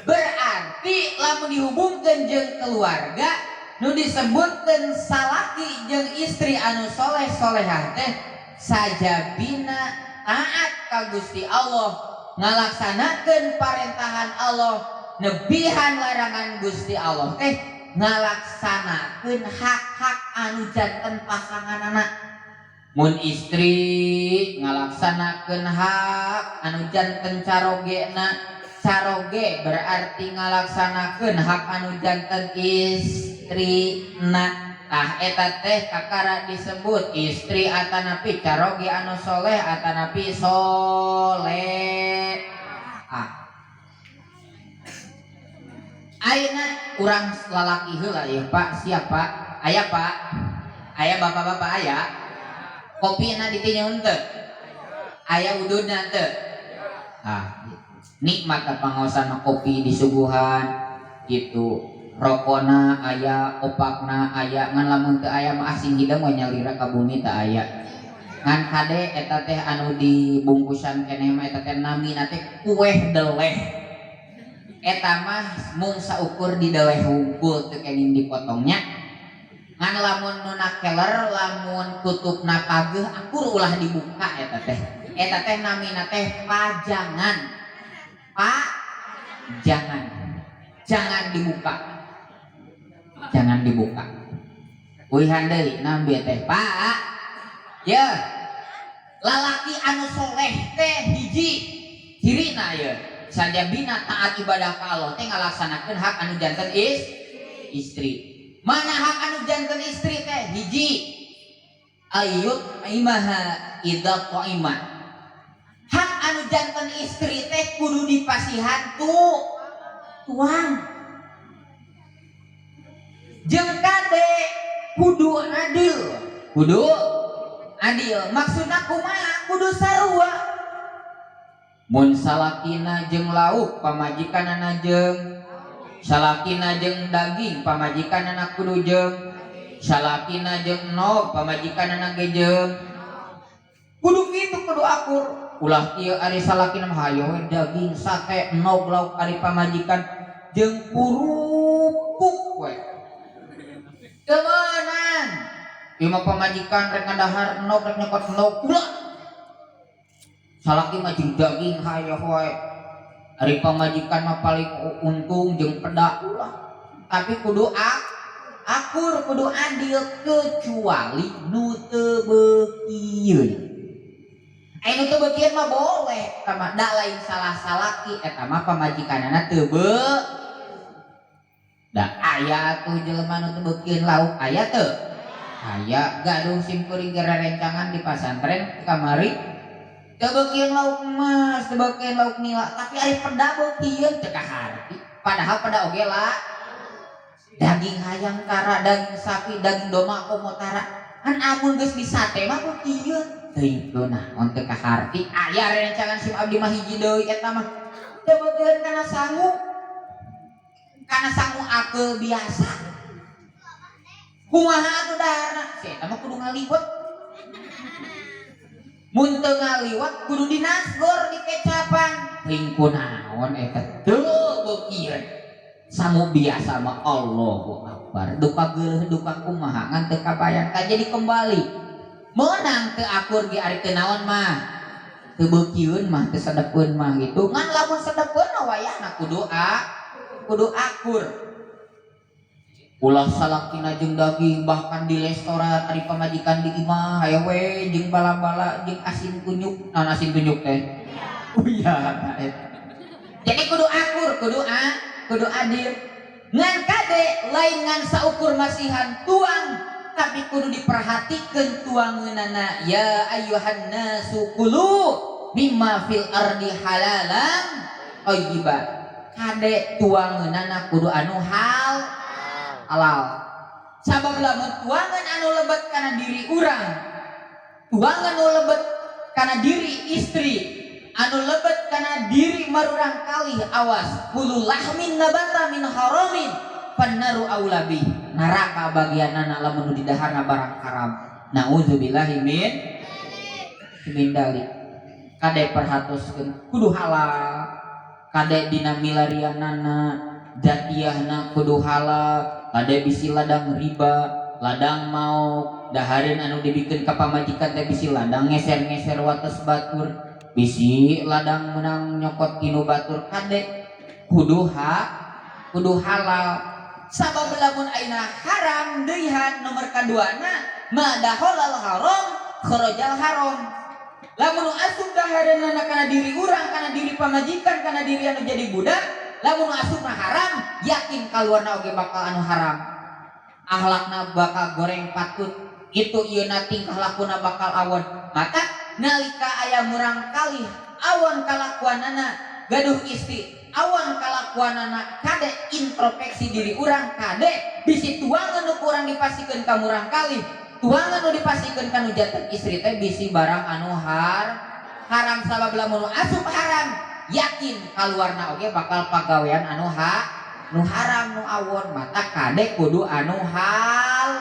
Berarti lamun dihubungkeun jeung keluarga, nu disebutkan salaki jeung istri anu soleh solehah teh sajabina taat ka Gusti Allah, ngalaksanakeun parentahan Allah, nebihan larangan Gusti Allah teh ngalaksanakeun hak-hak anu janten pasanganana. Mun istri ngalaksanakeun hak anu janten carogena, caroge berarti ngalaksanakeun hak anu janten istrina, tah eta teh kakara disebut istri atanapi caroge anu soleh atanapi soleh. Ah, ayeuna urang lalaki heula ya. Pak, siap, Pak? Aya, Pak? Aya bapak-bapak? Aya kopina ditinju henteu? Aya ududna henteu? Ah, nikmat pangaosan kopi disuguhan gitu, rokona aya, opakna aya. Ngan lamun teu aya mah asing hidang we nyalira ka bumi teu aya. Ngan kade eta teh anu dibungkusan keneh mah, eta teh namina teh kueh deleh. Eta mah mung saukur di deleh hungkul, teu kenging dipotongnya. Ngan lamun nu keler, lamun tutupna pageuh akur, ulah dibuka eta teh. Eta teh namina teh pajangan. Pak, jangan, jangan dibuka, jangan dibuka. Uihan deui nambe teh, Pak ya. Lalaki anu soleh teh hiji cirina ya, sajabina taat ibadah ka Allah teh ngalaksanakeun hak anu janten istri. Mana hak anu janten istri teh? Hiji, ayyut'imaha idza ta'ima. Hak anu janten istri teh kudu dipasihan tu tuang. Jeung kade, kudu adil. Kudu adil maksudna kumaha? Kudu sarua. Mun salakina jeung lauk, pamajikanana jeung, salakina jeung daging, pamajikanana kudu jeung, salakina jeung endog, pamajikanana ge jeung. Kudu kitu, kudu akur. Ulah kieu, ari salakina mah hayo we daging, sate, endog, lauk, ari pamajikan jeung kerupuk we. Teu meunang. Ieu mah pamajikan rek ngadahar endog, rek nyokot endog, ulah. Salaki mah jeung daging hayo we, ari pamajikan mah paling untung jeung peda, ulah. Tapi kudu akur, kudu adil, kecuali nu teu beukieun. Aya nu teu beukieun mah boleh, eta mah da lain salah salaki, eta mah pamajikanana teu da aya tuh jelema nu teu beukieun lauk, aya teu? Aya. Gaduh sim kuring ge rerencangan di pasantren kamari, teu beukieun lauk emas, teu beukieun lauk nila, tapi ari peda beukieun, teu kaharti. Padahal peda oge lah daging hayang tara, daging sapi, daging domba komo tara. Kan amun geus di sate mah beukieun. Teuing naon teu kaharti. Aya rerencangan sim abdi mah hiji deui, eta mah teu beukieun kana sangu, kana sangu akeul biasa. Kumaha atuh daharna? Si eta mah kudu ngaliwet. Mun teu ngaliwet kudu dinasgor, dikecapan. Teuing kunaon eta teu beukieun. Sangu biasa mah Allahu Akbar, duka geuleuh, duka kumaha, ngan teu kabayang. Tah, jadi kembali meunang teu akur ge, ari teu naon mah, teu beukieun mah, teu sedepeun mah gitu. Ngan lamun sedepeun mah wayahna kudu akur. Ulah salakina jeung daging, bahkan di restoran ari pamajikan di imah aya we jeung bala-bala jeung asin kunyuk. Naon asin kunyuk teh? Oh iya, jadi kudu akur, kudu adil. Ngan kade, lain ngan saukur masihan tuang, tapi kudu diperhatikan tuangeunana. Ya ayyuhan nasu kulu mimma fil ardi halalan thayyiba. Kade, tuangeunana kudu anu halal, sabab lamun tuangan anu lebet kana diri urang, tuangan anu lebet kana diri istri, anu lebet kana diri marurang kalih, awas, kullu lahmin nabata min haramin fannaru aula bih, neraka bagianana lamun nu didaharna barang haram. Nauzubillahi min dalik. Kade, perhatoskeun, kudu halal. Kade, dina milarianana, jatiahna kudu halal. Kade, bisi ladang riba, ladang mau dahareun anu dibikeun ka pamajikan teh, bisi ladang ngeser-ngeser wates batur, bisi ladang menang nyokot tinu batur. Kade, kudu halal, sabab lamun aina haram deuihan nomor kaduana, ma dakhalal haram kharajal haram. Lamun asup dahareunana kana diri urang, kana diri pamajikan, kana diri anu jadi budak, lamun asupna haram, yakin kaluarna oge bakal anu haram. Akhlakna bakal goreng patut itu, ieu tingkah lakuna bakal awon. Maka nalika aya murang kalih awon kalakuanana, gaduh istri awon kalakuanana, kade introspeksi diri urang. Kade, bisi tuangan nu kurang dipasikeun ka murang kalih, tuangan nu dipasikeun ka nu janten istri teh bisi barang anu haram, sabab lamun nu asup haram, yakin kaluarna oge bakal pagawean anu nu haram, nu awon. Mata kade, kudu anu halal,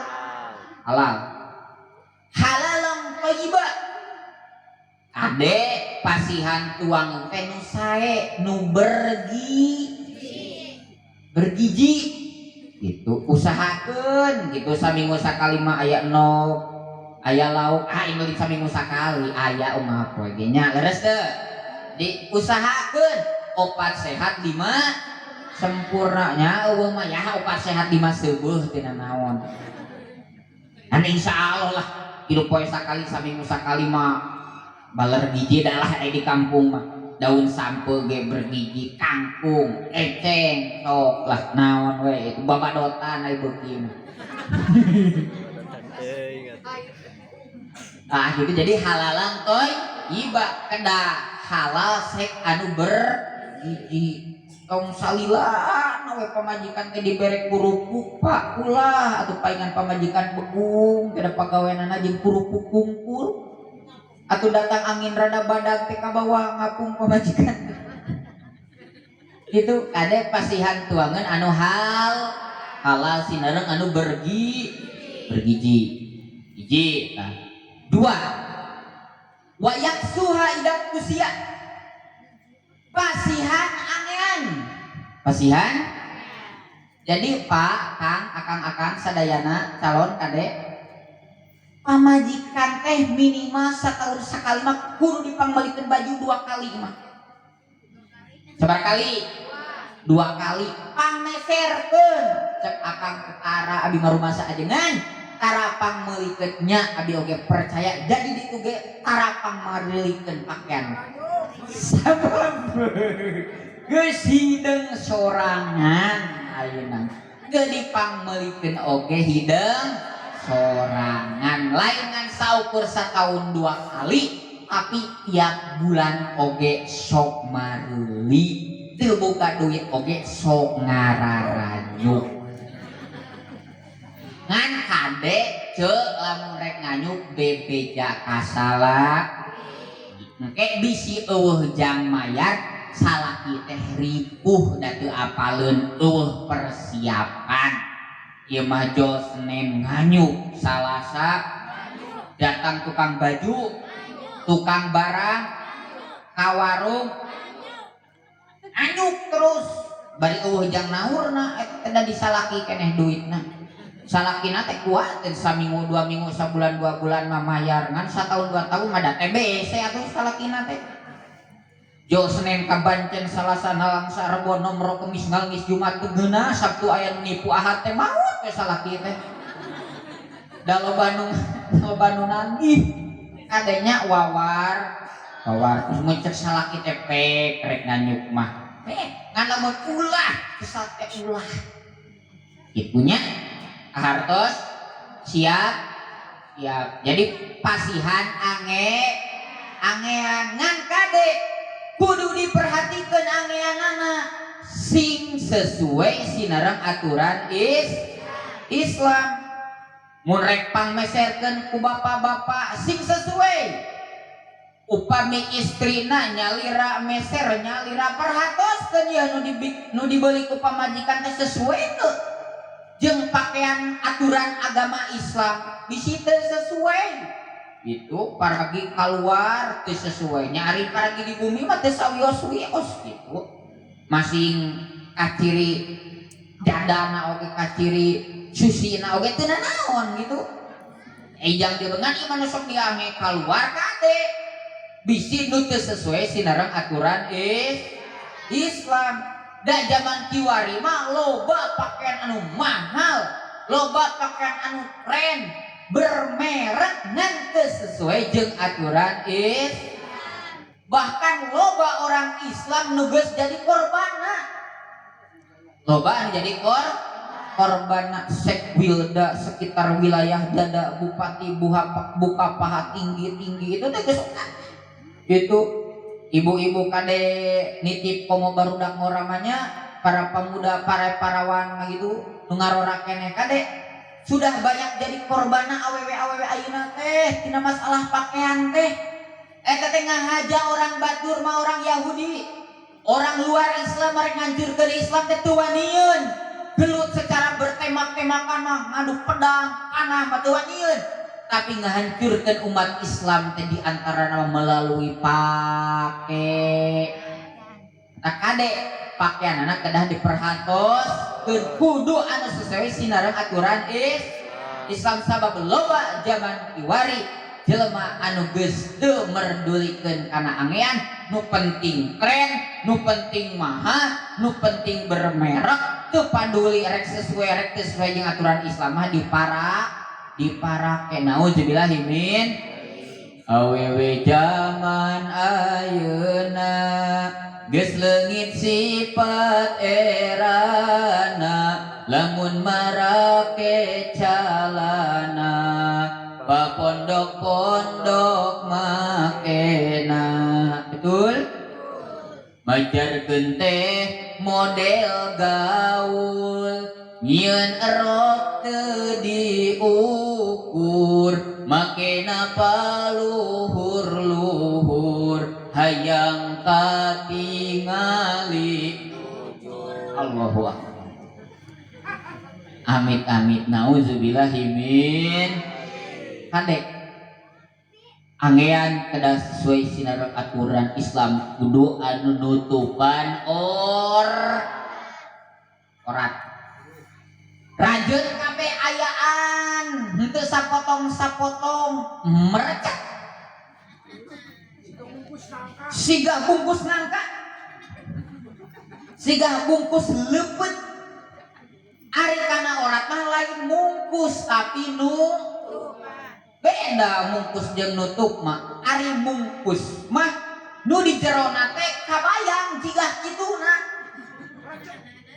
halalan thayyiba. Kade, pasihan tuang teh nu sae, nu bergizi gitu. Usahakeun gitu saminggu sakali mah aya endog, aya lauk. Ah, ini saminggu sakali aya unggal poe ge nya, leres teu? Diusahakeun opat sehat lima sempurna nya. Eueuh mah ya opat sehat lima seubeuh tina naon. Dan insya Allah lah hidup poe sakali, saminggu sakali mah baler giji dah lah. Di kampung mah daun sampe ge bergiji, kangkung, eceng, sok lah naon we itu, babadotan ai beuki mah. Ingat. Ah gitu. Jadi halalan thayyiba, kedah halal sek anu bergizi. Tong salila we pamajikan teh dibere kerupuk, Pak, ulah atau paingan pamajikan begung kada pagaweanana jeung kerupuk kungkul, atau datang angin rada badag teh ka bawah ngapung pamajikan gitu. Kade, pasihan tuangan anu halal sinareng anu bergizi. Hiji. Nah, dua, wa yaksuha idza kusiya, pasihan angean, pasihan. Jadi Pak, Kang, akang-akang sadayana calon, kade, pamajikan teh minimal setahun sekali mah kudu dipangmelikeun baju dua kali mah. Sabar kali? Dua kali. Pangmeserkeun. Cek akang tara, abi mah rumasa ajengan tara pangmeulikeun nya, abi oge percaya. Jadi ditu ge tara pangmeulikeun pakaian, sabab geus hideung sorangan. Ayeuna teu dipangmeulikeun oge hideung sorangan. Lain ngan saukur setahun dua kali, tapi tiap bulan oge sok mareuli. Teu boga duit oge sok ngararanyuk. Ngan kade, ce, lamun rek nganyuk bebeja kasala engke, bisi eueuh jang mayar, salaki teh ripuh da teu apaleun, eueuh persiapan. Ieu mah jol Senin nganyuk, Salasa datang tukang baju, tukang barang ka warung, anyuk terus. Bari euweuh jang naurna eta teh da disalaki keneh duitna. Salakina teh kuat saminggu 2 minggu, sabulan 2 bulan mah mayar, ngan sataun 2 tahun mah da TBC atuh salakina teh. Jo Senin ka Bancen, Salasa nalangsa, Rebo nomro, Kemis ngalengis, Jumat teu geunah, Sabtu aya nu nipu, Ahad teh maut we salaki teh. Da loba nu nagih. Kadenya wawar wawar terus mun cek salaki teh pek rek nganyuk mah. Pek ngan lamun ulah kesal teh ulah. Itunya hartos siap siap. Jadi pasihan angean, ngan kade kudu diperhatikan angeanana sing sesuai sinareng aturan Islam. Mun rek pangmeserkeun ku bapak-bapak sing sesuai. Upami istrina nyalira meser nyalira, perhatoskeun ya nu dibeli ku pamajikan teh sesuai teu jeung pakaian aturan agama Islam. Bisi teu sesuai itu paragi keluar teu sesuai nya, ari paragi di bumi mah teu sawios-wios gitu, masing kaciri dadana oge, kaciri susina oge teu nanaon gitu. Ejang jebengan ieu mah nu sok diange keluar, kade bisi nu teu sesuai sinareng aturan Islam. Da zaman kiwari mah loba pakaian anu mahal, loba pakaian anu tren bermerek ngan teu sesuai jeung aturan bahkan loba orang Islam nu geus jadi korbanna, loba anu jadi korbanna. Sekwilda sekitar wilayah dada bupati buka, buka paha tinggi-tinggi itu teh geus itu. Ibu-ibu kade nitip komo barudak ngoramanya, para pemuda, para parawan gitu nu ngarora keneh, kade sudah banyak jadi korbana awewe awewe ayeuna teh tina masalah pakaian teh. Eta teh ngahaja orang batur mah, orang Yahudi, orang luar Islam rek ngancurkeun Islam teh teu wanieun gelut secara bertembak-tembakan mah, ngadu pedang panah mah teu wanieun, tapi ngahancurkeun umat Islam teh di antara melalui pake. Tak kade pakaian anak kedah diperhatos kudu anu sesuai sinareng aturan Islam, sabab loba zaman kiwari jelema anu geus teu merdulikeun kana angean, nu penting tren, nu penting mahal, nu penting bermerek, teu paduli rek sesuai rek teu sesuai jeung aturan Islam mah diparake. Naudzubillahi min. Awewe zaman ayeuna geus leungit sifat erana, lamun marake calana papondok-pondok makena. Betul, majarkeun teh model gaul, nyieun erok teu diukur, makena paluhur-luhur hayang katingali. Allahu akbar. Amit amit, nauzubillahi min. Kade angean kedah sesuai sinareng aturan Islam, kudu anu nutupan orat. Rajin kabeh ayaan henteu sapotong-sapotong merecet siga bungkus nangka, siga bungkus lepet. Ari kana orat mah lain mungkus tapi nu beda mungkus jeung nutup mah. Ari mungkus mah nu di jerona teh kabayang jiga kituna,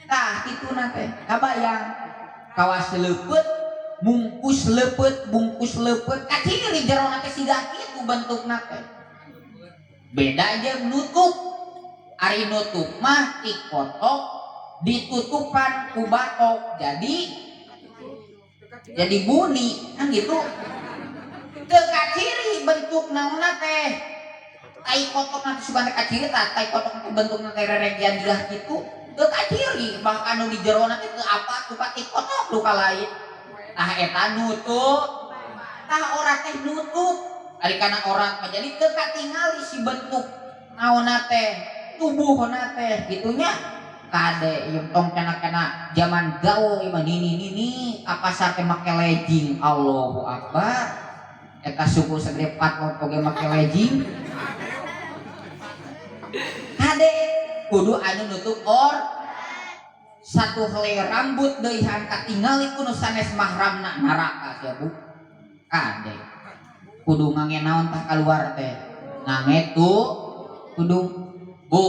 tah kituna teh kabayang kawas lepet, mungkus lepet, bungkus lepet, kaciri jerona teh siga kitu bentukna teh. Beda jeung nutup. Ari nutup mah dikotok, ditutupan ku batok, jadi buni kan gitu, teu kaciri bentuk naonna teh. Tai kotok nanti sugan teh kaciri tah, tai kotok teh bentukna teh reregian jiga kitu, teu kaciri bahkan nu di jerona teh teu apa tuh tai kotok duka lain. Tah eta nutup, tah orat teh nutup. Ari kana orat mah jadi teu katingali si bentuk naonna teh, tubuhna teh gitunya. Kade ieu tong kena-kena zaman gaul ieu mah nini-nini ka pasar teh make legging. Allahu Akbar. Eta suku segede patlot oge make legging. Kade kudu anu nutup or satu helai rambut deui katingali ku nu sanes mahramna, neraka sia, Bu. Kade kudu ngange naon tah kaluar teh? Ngange tu tudung. Bu,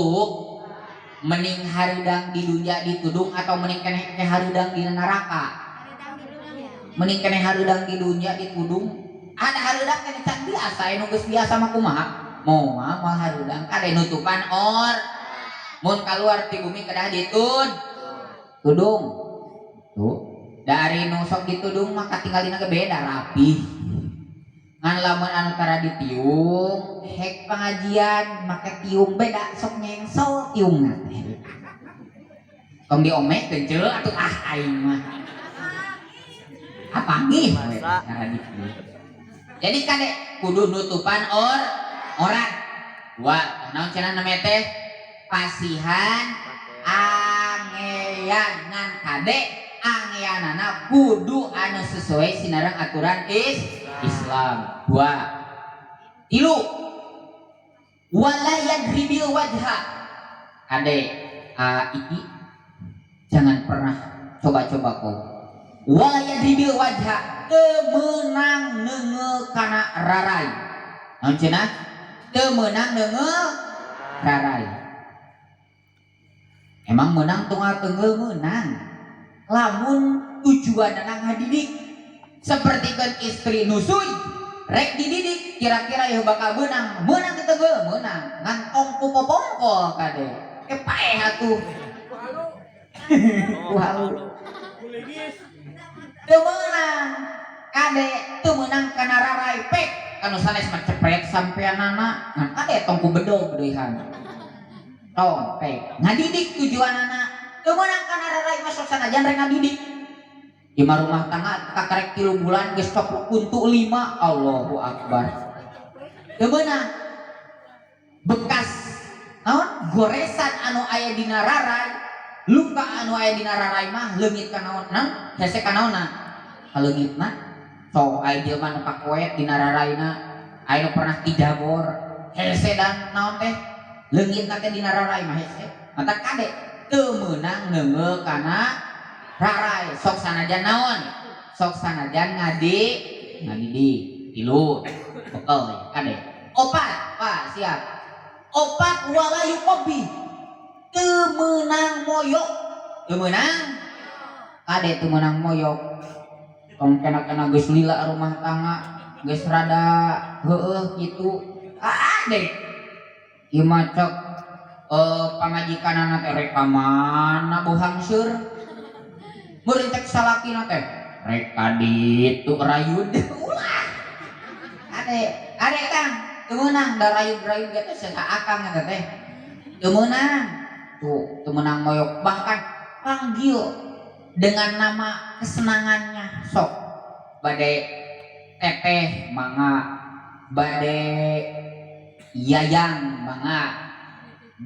mending hareudang di dunya ditudung atau mending keneh keneh hareudang di neraka? Mending keneh hareudang di dunya ditudung. Ada hareudang keneh can biasa, anu geus biasa mah kumaha? Moal moal hareudang. Kade nutupan or mun keluar ti bumi kedah ditun tudung tuh. Dari nu sok ditudung mah katinggalina ge beda, rapih. Ngan lamun anu tara ditiung, hek pengajian make tiung beda, sok nyengsol tiungna teh. Tong diomekeun, Ceu, atuh. Ah, aing mah apanggih we tara ditiung. Jadi kade kudu nutupan or orat. Dua, naon cenah namanya teh? Pasihan angeyan. Ngan kade angeyanana kudu anu sesuai sinareng aturan Islam. Dua, tilu, wala yadribil wajha. Kade iki jangan pernah coba-coba kau. Wala yadribil wajha, teu meunang neungeul kana rarai. Naon cenah? Teu meunang neungeul rarai. Emang menang tunggal teungeul? Menang lamun tujuan ngadidik. Seperti kan istri nusui rek dididik, kira-kira ya bakal menang, menang diteungeul, menang. Ngan tong ku popongkol, kade paeh atuh ku halu. Teu meunang, kade, teu meunang kana rarai. Pek kanu sanes mah cepret sampeanana. Ngan kade tong ku bedog deuihan, tong pek. Ngadidik tujuanana, teu meunang kana rarai mah, sok sanajan rek ngadidik. Lima rumah tangga kakarek 3 bulan geus coplok kuntu lima. Allahu Akbar. Teu meunang. Bekas naon, goresan anu aya dina rarai, luka anu aya dina rarai mah leungit ka naon? Nang hese ka naonna? Kaleungitna. Sok aya jelema nu kakoet dina raraina, aya nu pernah tijabor, hese dan naon teh, leungitna teh dina rarai mah hese. Mata kade teu meunang neungeul kana rarai, sok sanajan naon, sok sanajan ngadidik. Tilu bekel ya, kade. Opat, Pak, siap. Opat, wala yuqabbih, teu meunang moyok. Teu meunang, kade, teu meunang moyok. Tong kena-kena geus lila rumah tangga, geus rada heueuh kitu. Kade ieu mah cek pamajikanana teh, "Rek ka mana bau hangseur?" Meureun cek salakina teh, "Rek ka ditu rayud." Ulah, kade, kade, Kang, teu meunang da rayud-rayud ge teh saha akang eta teh. Teu meunang tuh, teu meunang moyok. Bahkan panggil dengan nama kesenangannya. Sok bade teteh mangga, bade yayang mangga,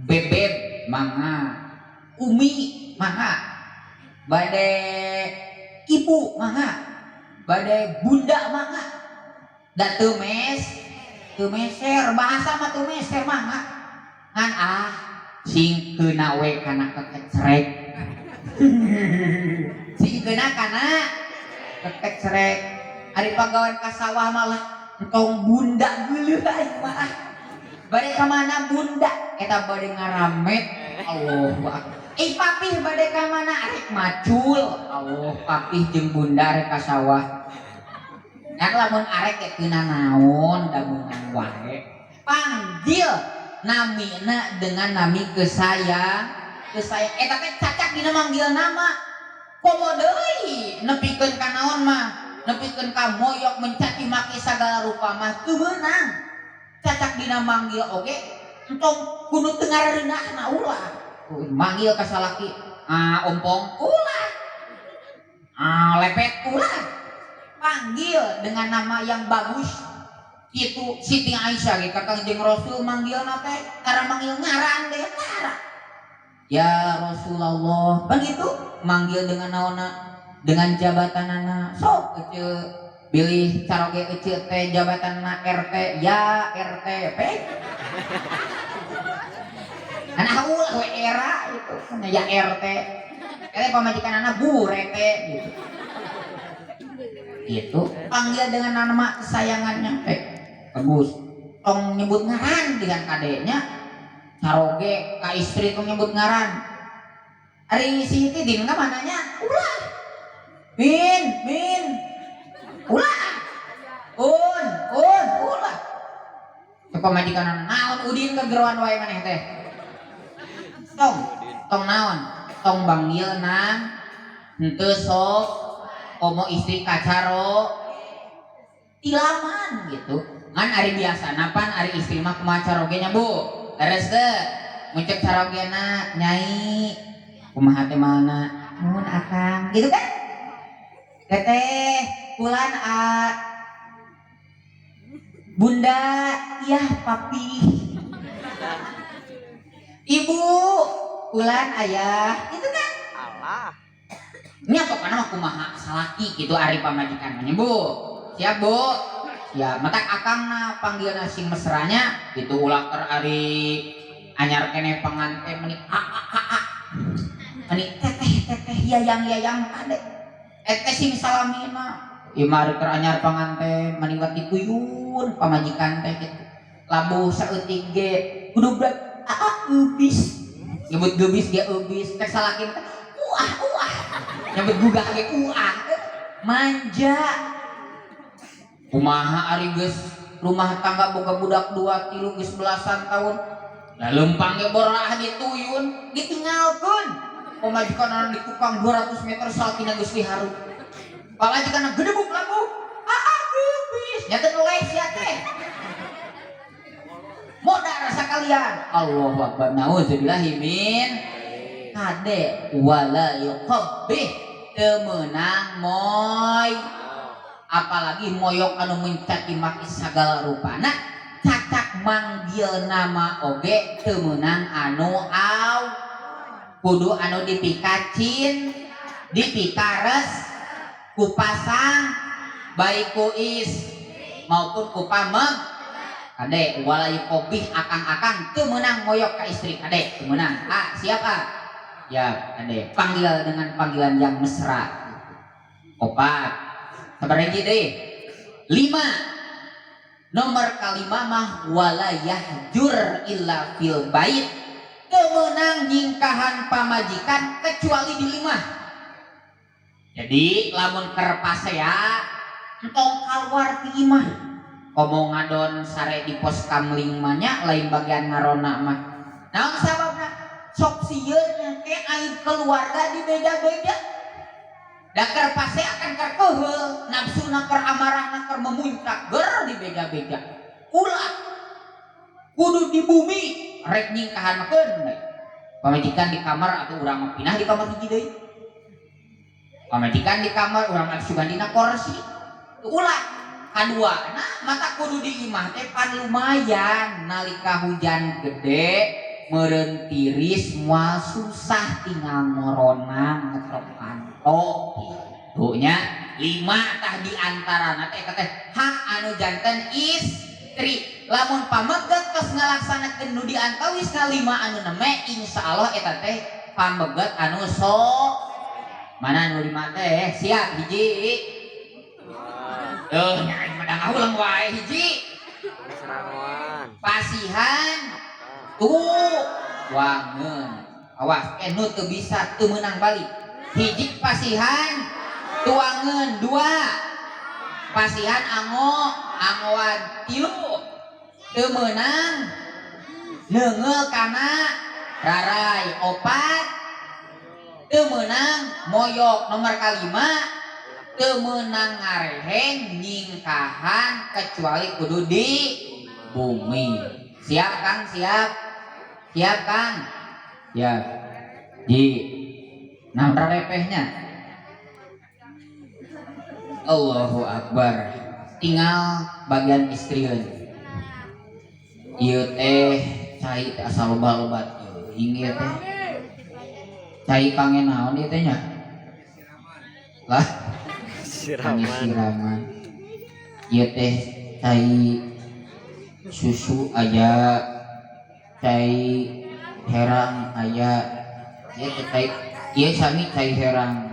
bebeb mangga, umi mangga, bade ibu mangga, bade bunda mangga. Da teu mes teu meser, bahasa mah teu meser, mangga. Ngan ah, sing keuna we kana kekecrek, sing keuna kana kekecrek. Ari pagawean ka sawah malah entong bunda, geuleuh aing mah. Ah, bade ka mana, Bunda? Eta bade ngaramet. Allahu Akbar. Eh, papih bade ka mana? Arek macul. Allah, papih jeung bunda arek ka sawah. Ngan lamun arek ge teu naon, da meunang wae. Panggil namina dengan nami kesayang, kesayang. Eta teh cacak dina manggil nama. Komo deui nepikeun ka naon mah, nepikeun ka moyok, mencaci maki sagala rupa mah teu meunang. Cacak dina manggil oge entong kudu teu ngareunahna, ulah. Manggil ka salaki, ah, ompong, ulah. Ah, lepet, ulah. Panggil dengan nama yang bagus. Itu Siti Aisyah ge ka Kangjeng Rasul manggilna teh tara manggil ngaran deh, tara. Ya Rasulullah, begitu manggil dengan naonna, dengan jabatanana. Sok ece bilih caroge ece teh jabatanna RT, ya RT pe. Anak ulah we era itu ya RT. Kata pamajikan anak bu rete gitu. Itu panggil dengan nama kesayangannya teh. Bagus. Tong nyebut ngaran dengan kadenya. Caroge ka istri tong nyebut ngaran. Ari si Tidin ka mananya? Ulah. Min, min. Ulah. Un, un, ulah. Ke pamajikan naon Udin kegeroan wae maneh teh. Tong, tong naon? Tong banggil nang henteu sok komo istri kacaro tilaman gitu. Ngan ari biasa napan ari istri mah kumaha caroge nya Bu? Leres teu? Mun cek carogena nyai kumaha teh mana? Nuhun akang gitu kan? Teteh kulan a Bunda, iya papi. Ibu, kulan ayah, gitu kan? Allah. Nya pokoknya mah kumaha salaki gitu ari pamajikan mah Bu. Siap, Bu? Siap. Matak akangna panggilna sing mesranya gitu, ulah keur ari anyar keneh panganten meni a a a a. Meni teteh teteh, yayang yayang, kade. Eta sing salamina. Ieu mah ari keur anyar panganten meni dituyun pamajikan teh gitu. Labuh saeutik ge kudu berat a a eubis. Nyebut geubis ge eubis, teh salaki teh uah uah. Nyebut gugah ge uah. Manja. Kumaha ari geus rumah tangga boga budak dua tilu geus belasan tahun. Lah lempang ge borah dituyun, ditinggalkeun. Pamajikan di tukang 200 meter salakina geus diharu. Pamajikan gedebuk labuh. Aa geubis. Nya teh les ya teh. Modar rasa kalian. Allahu Akbar. Nauzubillahi min kade wala yuqabbih, teu meunang moy, apalagi moyok anu mencaci maki sagala rupana. Cacak manggil nama oge teu meunang anu aw, kudu anu dipikacin, dipikares ku pasang, baik ku is maupun ku pameg. Kade, wala yuqabbih, akang-akang teu meunang moyok ka istri. Kade, teu meunang. Ah, siap ah? Ya, kade, panggil dengan panggilan yang mesra. Opat, sabar hiji deh, lima. Nomor kalima mah wala yahjur illa fil bait, teu meunang nyingkahan pamajikan kecuali di imah. Jadi lamun keur pasea entong keluar ti imah, komo ngadon sare di pos kamling mah nya, lain bagian ngarona mah. Naon sababna? Sok sieun ke aib keluarga di beda-beda. Da keur pasea kan keur keuheul, nafsuna keur, amarahna keur memuncak, ger di beda-beda. Ulah, kudu di bumi rek nyingkahan mah keun we. Pamajikan di kamar atau urang mah pindah di kamar hiji deui. Pamajikan di kamar, urang mah sugan dina kursi. Ulah. Kadua, nah mata kudu di imah teh pan lumayan nalika hujan gede meureun tiris, moal susah, tinggal ngorona ngetrok panto gitu nya. Lima tah di antara teh eta teh hak anu janten istri. Lamun pameget tos ngalaksanakeun nu diantawis lima anu neme, insyaallah eta teh pameget anu so. Mana nu lima teh? Siap, hiji. Tuh nya mah ngahuleng wae. Hiji. Serangan. Pasihan tuh wangen. Awas nu teu bisa teu meunang balik. Hiji, pasihan tuangeun. Dua, pasihan ango angoan. Tilu, teu meunang neunggeul kana rarai. Opat, teu meunang moyok. Nomor kalima, teu meunang ngareheng nyingkahan kecuali kudu di bumi. Siap, Kang? Siap, siap, Kang? Ya di nah repehnya. Allahu Akbar. Tinggal bagian istrieun ieu teh, cai teh asa loba-loba teuing ieu teh. Cai kangen naon ieu teh nya? Lah, kangge Siraman. Siraman. Ieu teh cai susu aya, cai herang aya. Ieu teh cai, ieu sami cai herang.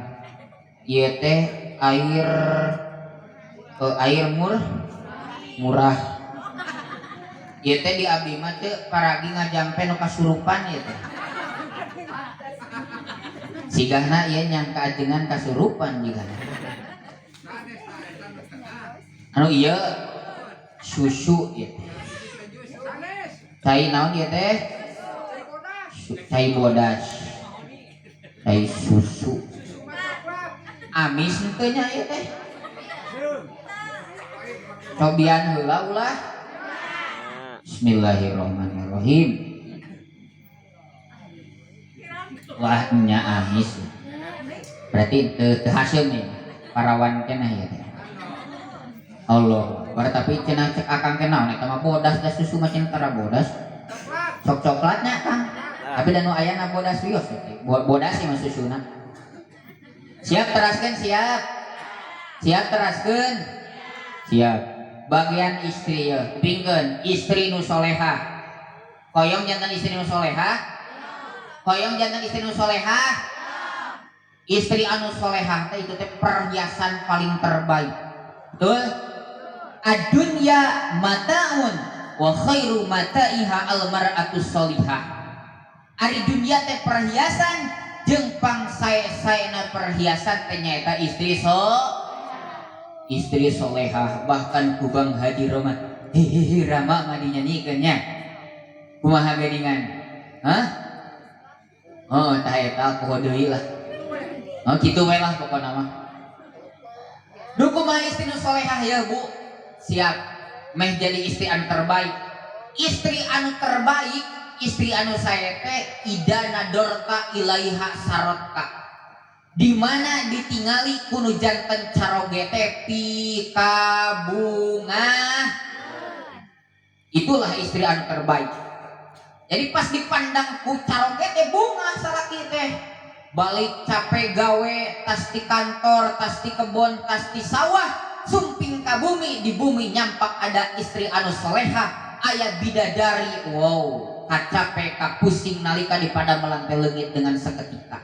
Ieu teh air air murah. Ieu teh di abdi mah teu paragi ngajampe nu kasurupan ieu teh. Sigahna ieu nyangka ajengan kasurupan jigana. Anu ieu susu ieu teh. Cai naon ieu teh? Cai bodas. Cai susu. Amis henteu nya ieu teh? Cobian heula ulah. Bismillahirrahmanirrahim. Wah, nya amis. Berarti teu haseum ya. Parawan keneh ieu teh. Allah, bar tapi cenah cek akang teh naon eta mah bodas da susu mah cenah tara bodas. Sok coklatnya, Kang. Tapi da nu ayana bodas wios teh. Bodas sih mah susuna. Siap teraskeun, siap. Siap teraskeun. Siap. Bagian istri ya, kupingkeun, istri nu solehah. Hoyong janten istri nu solehah? Hoyong janten istri nu solehah? Istri anu solehah teh itu teh perhiasan paling terbaik. Betul? Ad-dunya mata'un wa khairu mata'iha al-mar'atus solihah. Ari dunia teh perhiasan jeung pangsae-saena perhiasan teh nyaeta istri solehah. Bahkan ku Bang Hadi Roma hehehe Rama mah dinyanyikeun nya. Kumaha geuningan? Hah? Oh, tah eta poho deui lah. Oh, kitu we lah pokona mah. Duh, kumaha istri nu solehah ya, Bu? Siap. Meh jadi istri anu terbaik. Istri anu terbaik, istri anu sae teh ida nadorta ilaiha sarotka. Di mana ditingali ku nu janten caroge teh pikabungah. Itulah istri anu terbaik. Jadi pas dipandang ku caroge teh bungah salaki teh. Balik capek gawe, tas di kantor, tas di kebon, tas di sawah, sumping ka bumi, di bumi nyampak ada istri anu soleha, aya bidadari. Wow, kacape kapusing nalika dipada melantai leungit dengan seketika.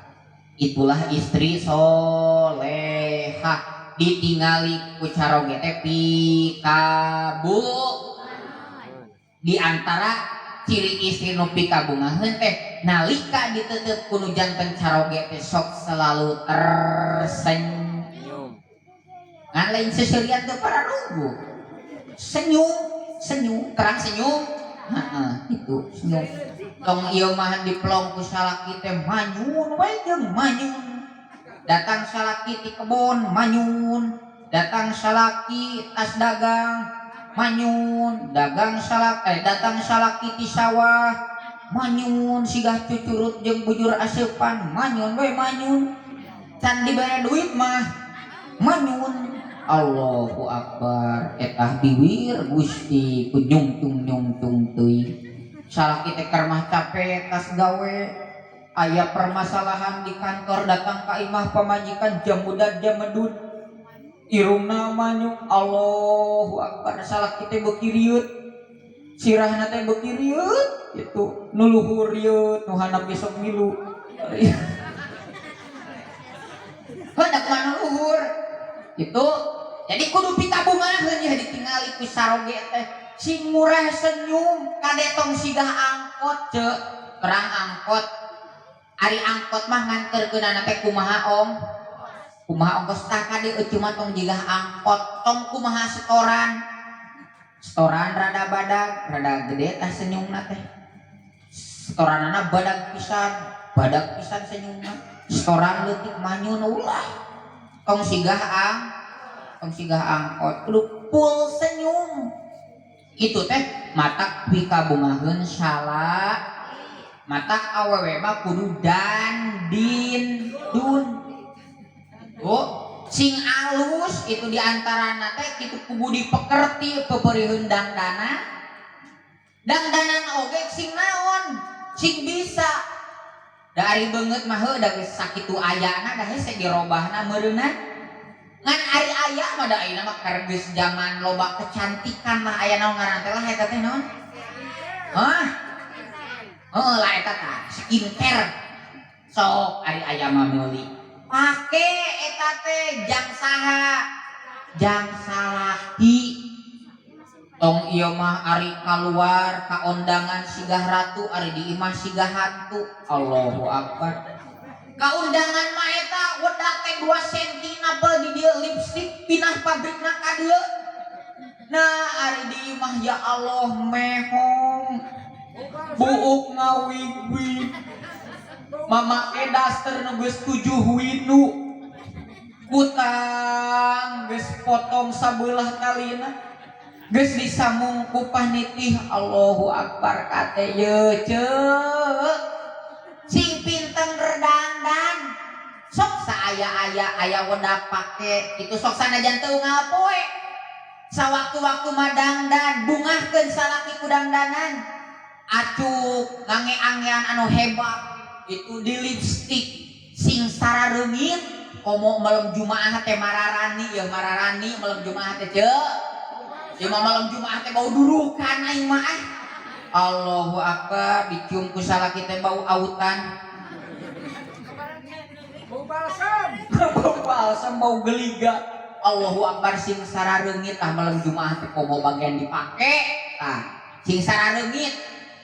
Itulah istri soleha, ditingali ku caroge teh pikabu. Di antara ciri istri nu pikabungaheun teh nalika ditetep ku nu janten caroge teh sok selalu tersenyum. Senyum. Ngan lain seserian teu pararuguh. Senyum, senyum, terang senyum. Heeh, itu senyum. Tong ieu mah dipelong ku salaki teh manyun we jeung manyun. Datang salaki ti kebon manyun, datang salaki tas dagang manyun, dagang salak eh datang salaki ti sawah manyun, sigah cucurut jeung bujur aseupan manyun we manyun. Can dibere duit mah manyun. Allahu Akbar, etah biwir Gusti ku nyungtung nyungtung teuing. Salaki teh keur mah capek tas gawe, aya permasalahan di kantor, datang ka imah pamajikan jamudan jamedun, irungna manyung. Allahu Akbar, salaki teh beuki rieut, sirahna teh beuki rieut gitu, nu luhur rieut, nu handap besok milu. Hendak mana luhur itu. Jadi kudu pikabungaheun ya, ditingali ku saroge teh sing murah senyum. Kade tong sigah angkot ce terang angkot. Ari angkot mah nganterkeunana teh kumaha ong kumaha ongkos. Tah, kade euceu mah tong jigah angkot, tong kumaha setoran setoran rada badag rada gede tah senyumna teh. Setoranana badag pisan, badag pisan senyumna, setoran leutik manyun. Ulah, tong sigah angkot, kudu full senyum. Itu teh matak pikabungaheun salah. Matak awewe mah kudu dan din dun. Oh, sing alus itu diantarana teh kitu, kudu dipekerti peperiheun dangdana. Dangdanan oge sing naon, sing bisa. Da ari beungeut mah heuh da geus sakitu ayana da hese dirobahna meureunna. Ngan ari aya mah da ayeuna mah keur geus zaman loba kecantikan lah, aya naon ngaran teh lah eta teh, naon? Hah? Oh lah, eta tah skincare. Sok ari aya mah meuli. Pake eta teh jang saha? Jang salaki. Tong ieu mah ari kaluar ka ondangan sigah ratu, ari di imah sigah hantu. Allahu Akbar. Ka undangan mah eta wedak teh 2 cm napel di dieu, lipstick pindah pabrikna ka dieu. Nah, ari di imah, ya Allah, mehong. Buuk ngawig-wig. Mamake daster nu geus 7 winu. Kutang geus potong sabelah talina. Geus disambung ku panitih. Allahu Akbar, kate ye ceu. Sing pinter dangdan. Sok saaya-aya aya wedak pake itu, sok sanajan teu unggal poe. Sawaktu-waktu mah dangdan, bungahkeun salaki ku dangdanan. Acuk ngange-angean anu hebat itu di lipstick sing sarareungit, komo malam Jumaah teh mararani ya, mararani malam Jumaah teh, ceu. Ieu mah malam Jumaah teh bau durukan aing mah ah. Allahu Akbar, dicium ku salaki teh bau autan. Bau balsam. Bau balsam, bau geliga. Allahu Akbar, sing sarareungit tah malam Jumaah teh, komo bagian dipake tah sing sarareungit,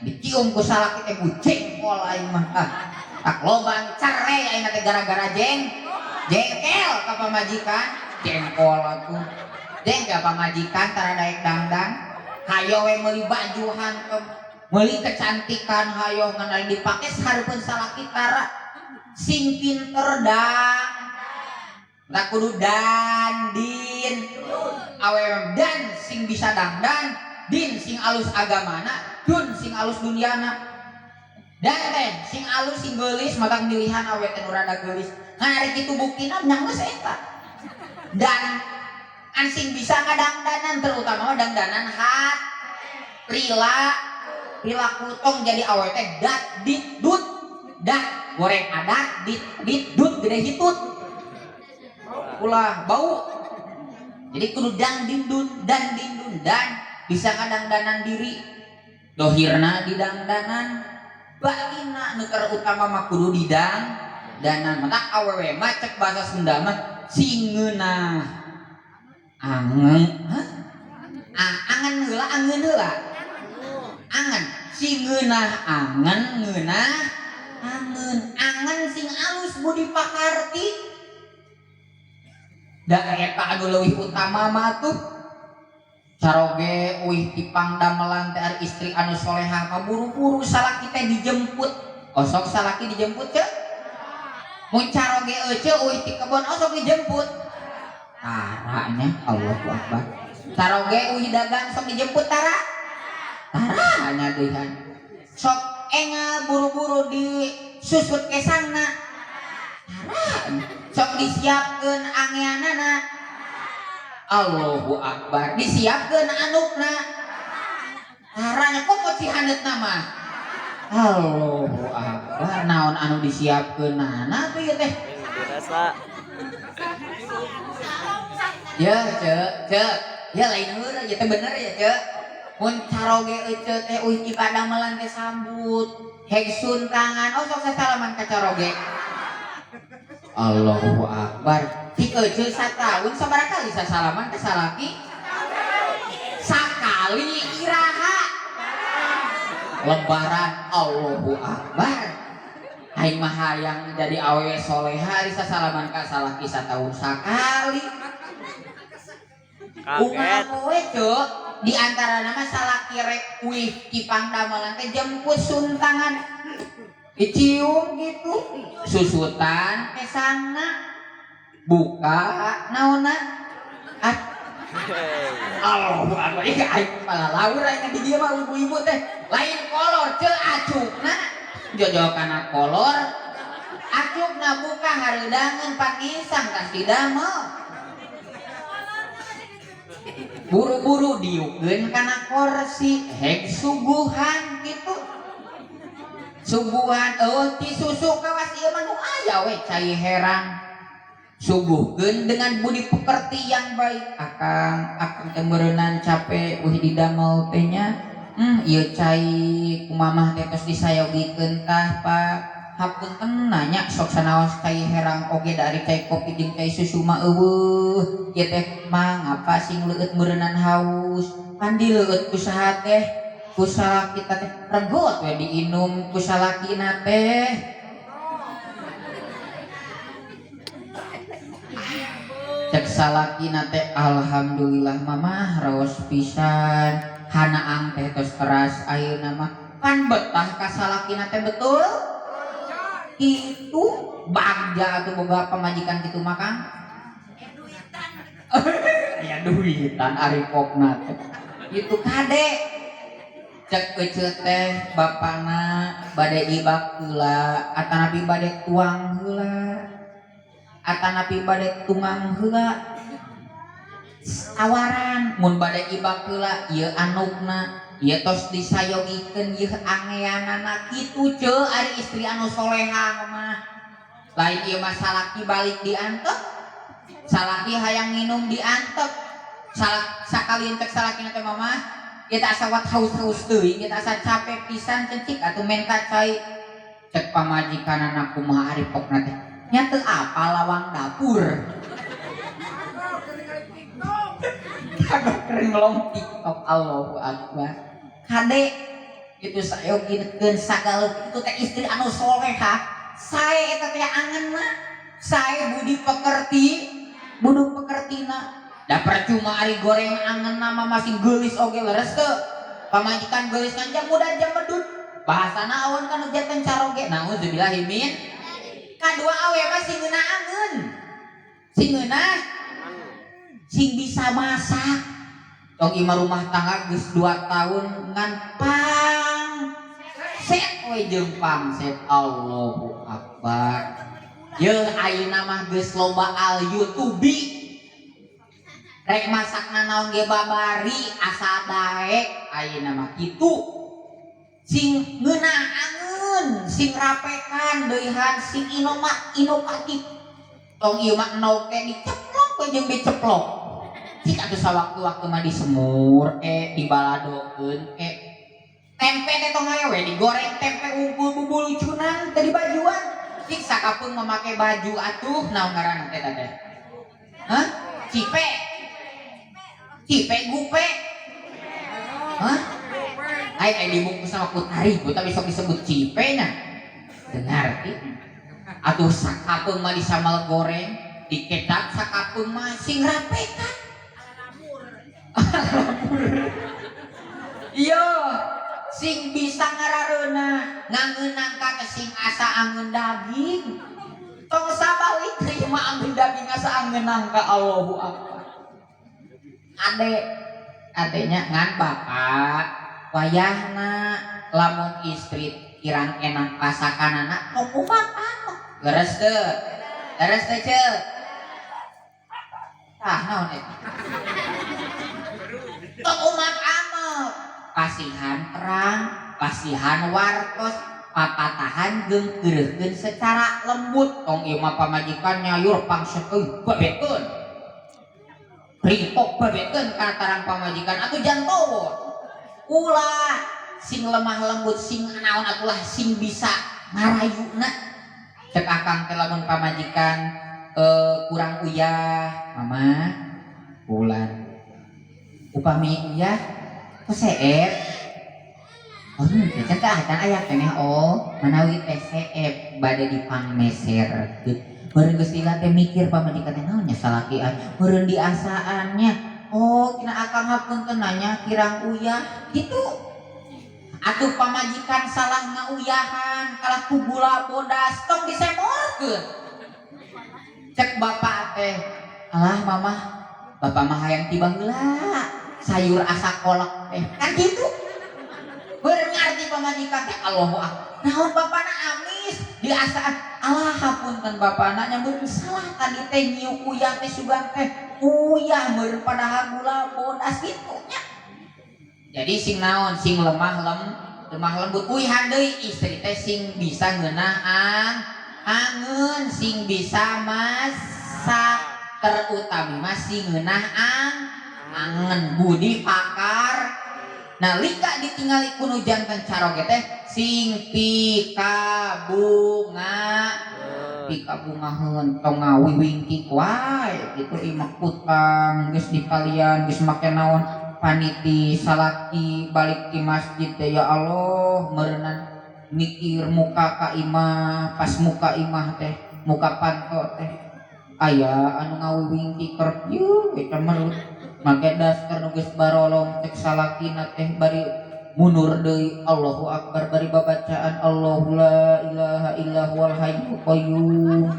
dicium ku salaki teh jengkol aing mah ah. Tak loba cerai aing teh gara-gara jengkel ka pamajikan, jengkol atuh. Jengkel pamajikan tara daek dangdan, hayo we meuli baju hantem, meuli kecantikan hayo, ngan ari dipake sahareupeun salaki tara. Sing pinter dang. Tak kudu dan din. Awewe dan sing bisa dangdan, din sing alus agamana, dun sing alus duniana. Dan teh sing alus, sing geulis, maka pilihan awewe teh nu rada geulis. Ngan ari kitu buktina nya geus eta. Dan an sing bisa ngadangdanan, terutama mah dangdanan hat, perilaku, tong jadi awewe teh dat dit dut, dat goreng adat, dit dit dut gede hitut, ulah bau. Jadi kudu dang dindun dan dindun dan bisa ngadangdanan diri, dohirna didangdanan, batina nu terutama mah kudu didang danan. Maka awewe mah cek bahasa Sunda mah sing ngeunah angen. Hah? Ah, angen heula, angeun heula, angen, sing ngeunah angen, ngeunah angen, angen sing alus budi pakarti. Da eta anu leuwih utama mah tuh. Caroge uih ti pangdamelan teh, ari istri anu solehah mah buru-buru salaki teh dijemput. Osok salaki dijemput, ceu? Mun caroge ece uih ti kebon, osok dijemput? Tara nya. Allahu Akbar. Caroge uih dagang, sok dijemput tara? Tara nya deuhan. Sok engal buru-buru di susut kesangna? Tara. Sok disiapkeun angeanana? Allahu Akbar. Disiapkeun anukna? Tara nya. Kok mau cihaneutna mah? Allahu Akbar, naon anu disiapkeun nana tuh ieu teh? Dirasa. Ya, cek, cek. Ya lain heula ya teh, bener ya, cek. Mun caroge ece teh uih ti padamelan teh sambut. Heg suntangan, oh sok sasalaman ka caroge. Allahu Akbar. Ti ece sataun sabaraha kali sasalaman ka salaki? Sakali iraha? Lebaran. Allahu Akbar. Aing mah hayang jadi awewe soleha, ari sasalaman ka salaki sataun sakali. Kaget. Unggal poe, Cuk, di antara nama salaki rek uih ti pangdamelan teh jemput suntangan. Dicium gitu. Susutan kesangna. Buka naonna? Ah, Allahu Akbar. Ih, aing kepala laur aing di dieu mah ibu-ibu teh. Lain kolor, ceu, acukna. Jojo kana kolor. Acukna buka, hareudangeun pangisang tas didamel. Buru-buru diukeun kana kursi, heg suguhan gitu. Suguhan eueuh ti susu kawas ieu mah nu aya we cai herang. Suguhkeun dengan budi pekerti yang baik. Akang, akang teh meureunan capek euy didamel teh nya. Ieu cai kumamah teh tos disayogikeun tah Pak. Hapunten nanya sok sanaos cai herang oge dari cai kopi jeung cai susu mah eueuh. Ieu teh mangapa sing leueut meureunan haus. Pan dileueut ku saha teh? Ku salaki teh regot we diinum ku salakina teh. Cek salakina teh alhamdulillah mamah raos pisan. Hanaang teh tos teras ayeuna mah pan betah ka salakina teh betul? Itu bagja atuh boga pamajikan kitu mah Kang. Aya duitan ari pokna teh. Itu kade. Cek ece teh bapana bade ibak heula atanapi bade tuang heula atanapi bade tungang heula tawaran mun bade ibak heula ieu anukna ieu tos disayogikeun ieu angeanana kitu ceu ari istri anu soleha mah lain ieu mah salaki balik diantep salaki hayang nginum diantep salak sakalian cek salakina teh mamah kita asa wat haus-haus teuing, kita asa capek pisan cencik atuh menta cai. Cek pamajikanana kumaha ari pokna teh. Nya teu apa lawang dapur. Kagok keur ngelong TikTok Allahu Akbar. Kade itu sayogikeun sagala itu teh istri anu soleha. Sae eta teh angeunna, sae budi pekerti, budi pekertina. Da percuma ari goreng angeunna mah masih geulis oge leres teu. Pamajikan geulis kan jam muda jam medut. Bahasana awan kan janten caroge. Nauzubillahi min. Kadua awe mah sing ngeunah angeun. Sing ngeunah sing bisa masak. Tong imah rumah tangga geus 2 tahun ngan pang set we jeung pangset Allahu Akbar. Yeuh ayeuna mah geus loba al YouTube. Rek masak nanaon ge babari asa daek ayeuna mah kitu. Sing ngeunah angeun, sing rapekan deuihan, sing inovatif. Tong ieu mah enog teh diceplok we jeung diceplok. Cik atuh sawaktu-waktu mah disemur ke, dibaladokeun ke. Tempe teh tong hae we digoreng tempe unggul bubulucunan teh dibajuan. Cik sakapeung mah make baju atuh naon ngaranna teh teh? Hah? Cipe. Cipe gupe. Hah? Ai ai dibungkus sama kutari, tapi sok disebut cipe nya. Dengar ti. Atuh sakapeung mah disambal goreng, dikecap sakapeung mah sing rapekan. Iya, sing bisa ngarareunah, ngangeunang ka sing asa angeun daging. Tong sabalik teh mah angeun daging asa angeunang ka Allahu Akbar. Ade, adenya ngan bapak wayahna lamun istri kirang enak pasakanana tong umat anu. Leres teu? Leres teu ceu? Tah naon eta? Tong umat amek. Pasihan terang, pasihan wartos, papatahan jeung keureuhkeun secara lembut. Tong ieu mah pamajikan nyayur pangset euy babetkeun. Ringkok babetkeun ka tarang pamajikan atuh jantowo. Ulah sing lemah lembut sing naon atulah sing bisa ngarayuna. Cek akang teh lamun pamajikan kurang uyah, mama bulan. Upami uyah ku seep. Oh, henteu can teh acan aya keneh oh, manawi teh seep bade dipangmeserkeun. Meureun geus lila teh mikir pamajikan teh naon nya salaki ai, meureun diasaannya. Oh, kina akang hapunten nanya kirang uyah kitu. Atuh pamajikan salah ngauyahan kalah ku gula bodas tong disemorkeun. Cek bapak teh, alah mamah, bapak mah hayang tiba heula, sayur asa kolak teh. Kan kitu. Beureun ngarti pamajikan teh Allahu Akbar. Naon bapana amis diasaan, alah hapunten bapana nya meureun salah tadi teh nyiuk uyah teh sugan teh uyah meureun padahal gula bodas kitu nya. Jadi sing naon sing lemah Lemah lembut. Uihan deui, istri teh sing bisa ngeunah angeun, sing bisa masak, terutama mah sing ngeunah angeun, budi pakar. Nalika ditingali ku nu janten caroge teh sing pikabunga, pikabungaheun, tong ngawiwingkik wae gitu. Imah kutang geus dipalian, geus make naon, paniti salaki balik di masjid teh, ya Allah, meureunan mikir muka ka imah. Pas muka imah teh, muka panto teh, aya anu ngawiwingkik keur ieu eta mah make daster nu geus barolong. Cek salakina teh bari mundur deui, Allahu akbar, bari babacaan Allahu la ilaha illa huwal hayyul qayyum.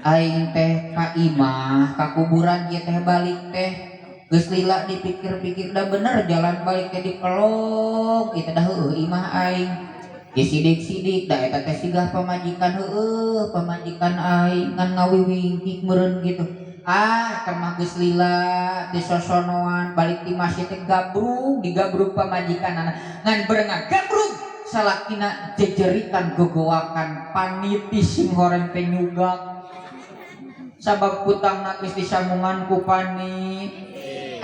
Aing teh ka imah ka kuburan ieu teh balik teh geus lila dipikir-pikir, dah bener jalan balik teh dipelok ieu teh, dah heueuh imah aing ge sidik-sidik, da eta teh sigah pamajikan, heueuh pamajikan aing ngan ngawiwingkik meureun gitu. Ah, teh geus lila disosonoan, balik di masjid teh gabrug, digabrug pamajikan ngan berenang gabrug salakina jejerikan gogowakan, paniti sing horeng teh nyugak sabab kutangna geus disambungan ku panit.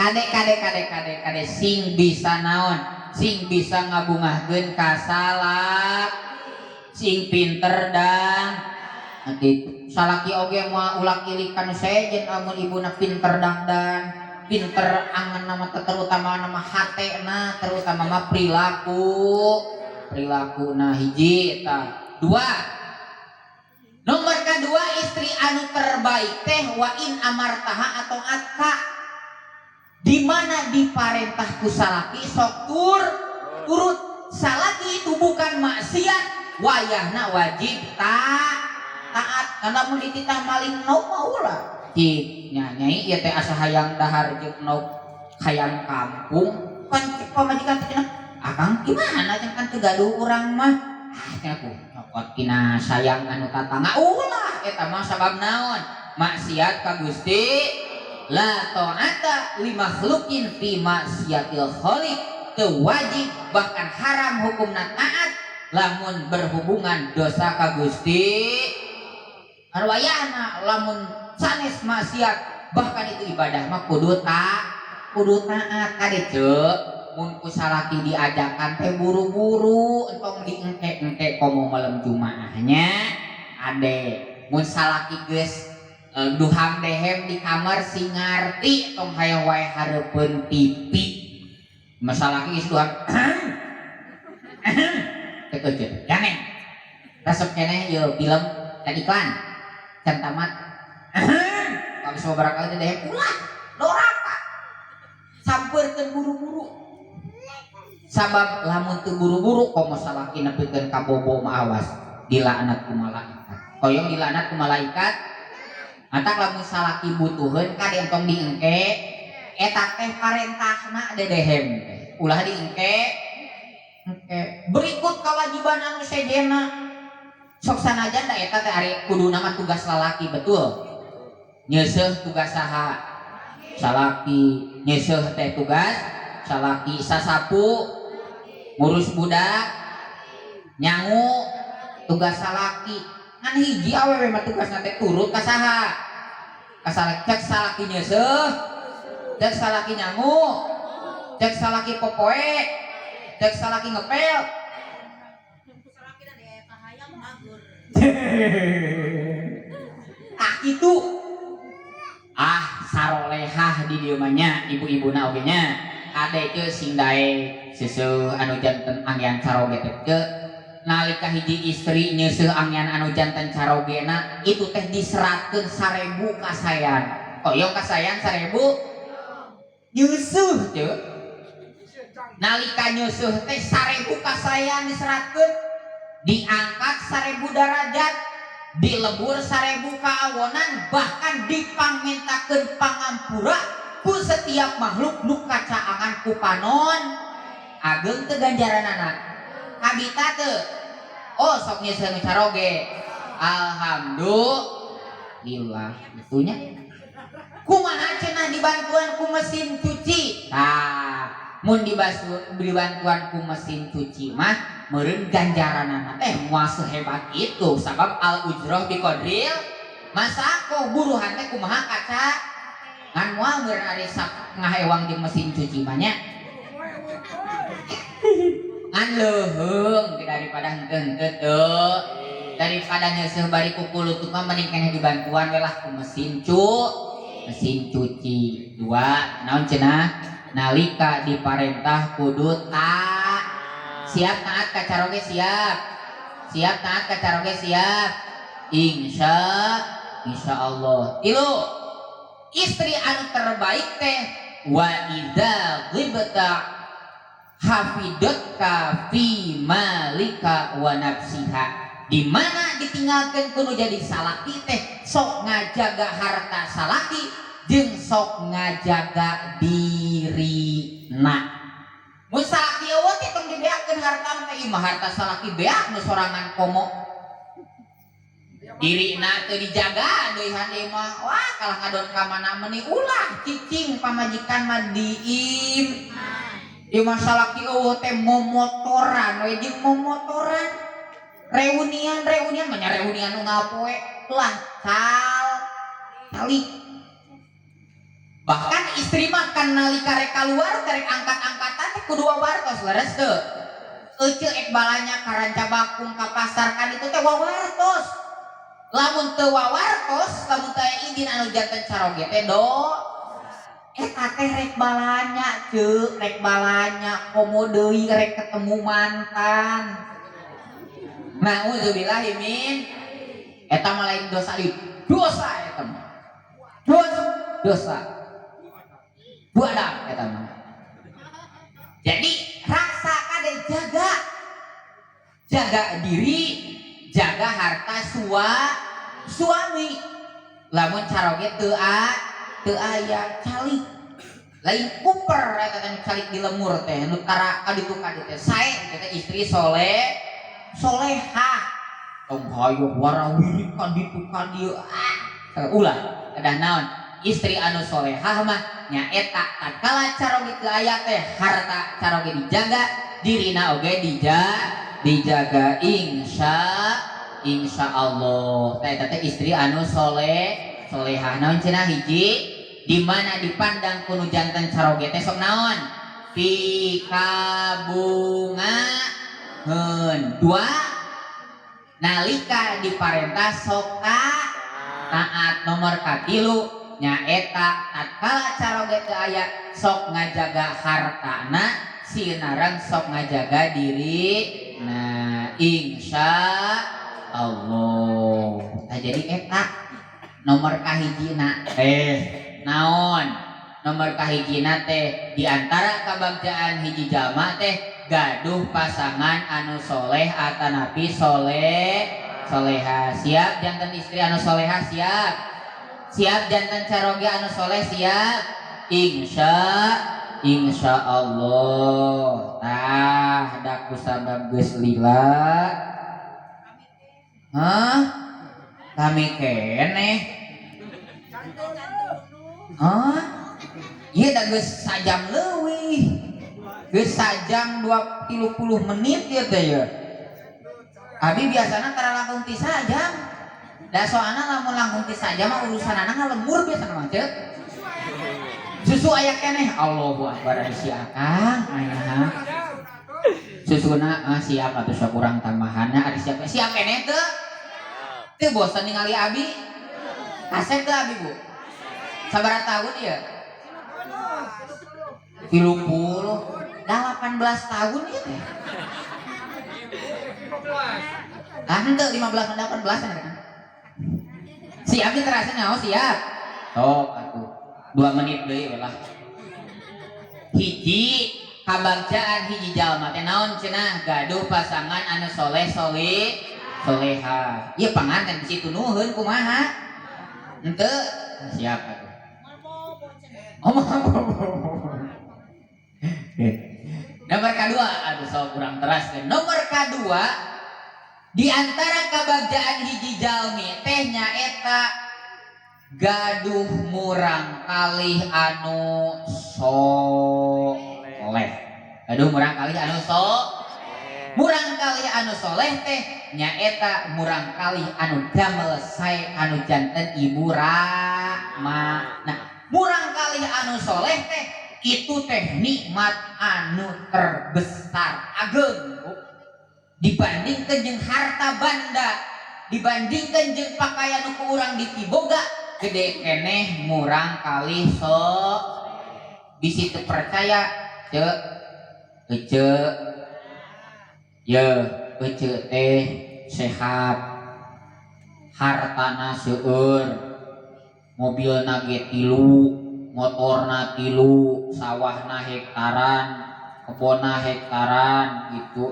Kade, kade, kade, kade, kade, sing bisa naon, sing bisa ngabungahkeun ka salak, sing pinter dang. Nanti salaki oge moal ulak ilik kanu sejen amun ibuna pinter dangdan, pinter angan nama, terutama nama hatena, terutama mah perilaku, perilaku. Nah, hiji eta. Dua, nomor kedua, istri anu terbaik teh wa in amartaha atho'atka, di mana diparentah ku salaki sok turut. Salaki itu bukan maksiat, wayahna wajib tak taat, karena mun dititah maling endog mah ulah. Cik nya, nyai, ieu teh asa hayang dahar jeung endog hayam kampung. Kan cek pamajikan teh cenah, akang gimana cenah, kan teu gaduh urang mah. Ah, cenah, ku nyokot tina sayang anu tatangga ulah, eta mah sabab naon, maksiat ka Gusti. La ta'ata li makhlukin fi maksiatil khaliq. Teu wajib, bahkan haram hukumna taat lamun berhubungan dosa ka Gusti. Arwayahna lamun sanes maksiat, bahkan itu ibadah mah kudu tak kudu taat. Kade ceu, mun ku salaki diajakan teh buru-buru, entong diengke-engke, komo malam jumaahnya. Ade, mun salaki geus duham dehem di kamar, sing ngarti, tong hayang wae hareupeun TV. Masalah geus duham teh euceut jangan resep keneh ieu film dan iklan can tamat. Kalau sababaraha kali teh dehem, ulah doraka, sampeurkeun buru-buru, sabab lamun teu buru-buru, komo salaki nepikeun ka bobo mah, awas dilaknat ku malaikat. Hoyong dilaknat ku malaikat? Matak lamun salaki butuheun, kade, entong diengke, eta teh parentahna dedehem teh ulah diengke engke. Berikut kewajiban anu sejenna, sok sanajan da eta teh ari kuduna mah tugas lalaki, betul. Nyeuseuh tugas saha? Salaki. Nyeuseuh teh tugas salaki, sasapu, ngurus budak, nyangu tugas salaki. Ngan hiji, awewe mah tugasna teh turut ka saha? Ka salaki. Cek salaki nyeuseuh, cek salaki nyangu, cek salaki popoe, cek salaki ngepel. Salaki na di kahayang magur. Ah, itu ah sarolehah di dieu mah nya, ibu-ibuna oge nya. Ade ke sing daek seuseuh anu janten anggean caroge teh ke nalika hiji istri nyeuseuh anggean anu janten carogena, itu teh diseratkeun 1000 kasayan. Hoyong kasayan 1000? Nyeuseuh teu, nalika nyeuseuh teh 1000 kasayan diseratkeun, diangkat 1000 derajat, dilebur 1000 kaawonan, bahkan dipangmintakeun pangampura ku setiap makhluk nu kacaangan ku panon. Ageng teu ganjaranana? Kabita teu? Oh, sok nyeuseuh nu caroge. Alhamdulillah itunya. Kumaha cenah dibantuan ku mesin cuci? Tah. Mun dibasu dibantuan ku mesin cuci mah meureun ganjaranana teh moal sehebat itu, sabab al ujroh biqodril masyaqqoh, buruhan teh kumaha kaca ngan moal meureun ari sak ngahewang jeung mesin cuci mah nya, ngan leuheung daripada henteu-henteu teu. Daripada nyeuseuh bari kukulutuk mah mending keneh dibantuan we lah ku mesin cuci. Dua, naon cenah? Nalika diparentah kudu tak siap taat ka caroge, siap siap taat ka caroge, siap, insya Allah. Tilu, istri anu terbaik teh wa idza ghibta hafidatka fi malika wa nafsiha. Di mana ditinggalkan kudu jadi salaki teh sok ngajaga harta salaki jeung sok ngajaga dirina. Mun salaki euweuh teh tong dibeakeun harta teh, ieu mah harta salaki beak nu sorangan, komo dirina teu dijaga deuihan, ieu mah wah kalah ngadon ka mana meuni. Ulah cicing, pamajikan mah diim. Ieu mah salaki euweuh teh momotoran we jeung momotoran, reunian reunian mah nya, reunian unggal poe lah cal calik. Bahkan istri mah kan nalika rek keluar, rek angkat-angkatan teh kudu wawartos, leres teu? Ece ek balanya ka Rancabakung, ka pasar kan itu teh wawartos. Lamun teu wawartos, lamun teu aya izin anu janten caroge teh do eta teh rek balanya ceuk, rek balanya komo deui rek ketemu mantan. Nauzubillahi min eta mah lain dosa deui, dosa eta mah, dosa dosa buadam eta mah. Jadi raksa kade, jaga jaga diri, jaga harta suami. Lamun caroge teu aya, calik lain kuper eta teh calik di lemur teh nu tara kaditu kaditu teh. Sae teh istri soleh solehah, tong hayo warawiri kaditu kadieu, ah ulah. Kedah naon istri anu solehah mah? Nyaeta tatkala caroge teu aya teh harta caroge dijaga, dirina oge dijaga, insya Allah. Teh eta teh istri anu soleh solehah. Naon cenah? Hiji, di mana dipandang kuno janten caroge teh sok naon? Pikabungaheun. Dua, nalika diparentah sok taat. Nomor katilu nyaeta tatkala caroge teu aya sok ngajaga hartana sinareng sok ngajaga diri. Nah, insya Allah. Nah, jadi eta nomor kahijina teh naon? Nomor kahijina teh diantara kabagjaan hiji jalma teh gaduh pasangan anu soleh atanapi soleh soleha. Siap janten istri anu soleha? Siap siap janten caroge anu soleh? Siap, insya Allah. Tah, da kusabab geus lila. Hah, kami keneh. Hah, iya dah geus sajam leuwih, geus sajam 20 menit ya teh ya. Abi biasana tara langkung ti sajam. Da soalna lamun langkung ti sajam mah urusanana ngalemur biasana mah, ceuk. Susu aya keneh. Allahu akbar, ari si Akang aya. Susuna ah, siap atuh, sok urang tambahanna ari siap. Siap keneh teu? Teu bosan ningali abi? Kasep teu abi, Bu? Sabaraha tahun ya? 30. Dah 18 tahun ya teh. Ah, henteu 15 18 kan. Siap diterasa nyaho siap. Sok atuh. 2 menit deui we lah. Hiji, kabagjaan hiji jalma teh naon cenah? Gaduh pasangan anu soleh soleh soleha. Ieu panganten di situ nuhun kumaha? Henteu siap atuh. Oh, nomor kedua, aduh sok kurang teras kan. Nomor kedua, di antara kabagjaan hiji jalmi teh nyaeta gaduh murang kalih anu soleh. Gaduh murang kali anu murang kali anu soleh teh nyaeta murang kali anu damel sae, anu janten ibu rahmah. Nah, murang kali anu soleh teh itu teh nikmat anu terbesar ageng, Bu. Dibandingkan jeung harta banda, dibandingkan jeung pakaian nu ku urang dipiboga, gede keneh murang kali bisi teu percaya, cek ece ye, ece teh sehat, hartana seueur, mobilna ge tilu, motorna tilu, sawahna hektaran, kebonna hektaran gitu,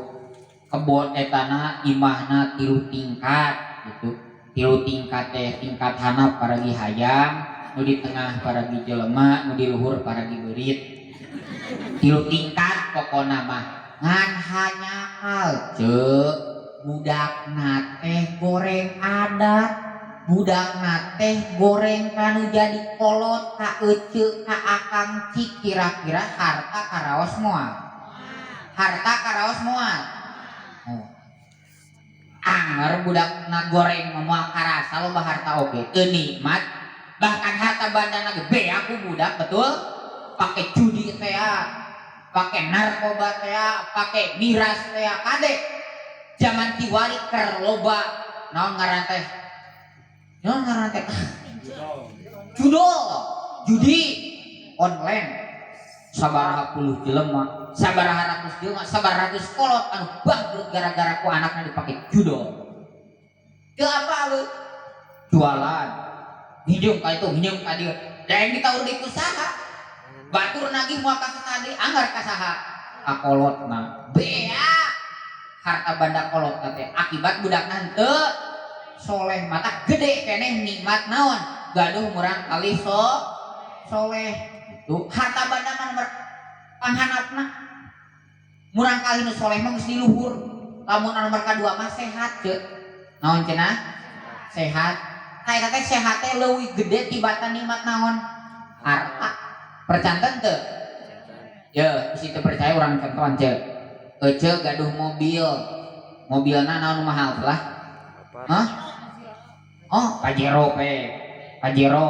kebon etana imahna tilu tingkat gitu. Tilu tingkat teh tingkat handap paragi hayam, nu di tengah paragi jelema, nu di luhur paragi beurit. Tilu tingkat pokona mah, ngan hanjakal, cek, budakna teh goreng adat, budakna teh goreng kanu jadi kolot ka ece, ka akang. Cik kira-kira harta karaos moal? Harta karaos moal? Oh. Anger budakna goreng mah moal karasa loba harta oge teu nikmat. Bahkan harta bandana ge beak ku budak, betul? Pakai judi teh, pakai narkoba teh, pakai miras teh. Kade zaman kiwari keur loba naon ngaran teh, naon ngaran teh, judol, judi online, sabaraha puluh jelema, sabaraha ratus jelema, sabaraha ratus kolot anu bangkrut gara-gara ku anaknya dipakai judol. Ke apa lu jualan, nginjem ka itu, nginjem ka dieu, da yang ditaur deui ku saha? Batur nagih moal ka tadi, anggar ka saha? Ka kolotna. Beak harta banda kolot teh akibat budakna henteu soleh. Mata gede keneh nikmat naon? Gaduh murang kali soleh. Itu harta banda mah nomor panghandapna. Murang kali nu soleh mah geus di luhur. Lamun anu nomor kadua mah sehat, ceu. Naon cenah? Sehat. Tah, eta teh sehat teh leuwih gede tibatan nikmat naon? Harta. Percanten teu ya? Bisi teu percaya, urang contohan, ceu. Ece gaduh mobil, mobilna naon mahal teh lah? Hah? Oh, Pajero pe. Pajero.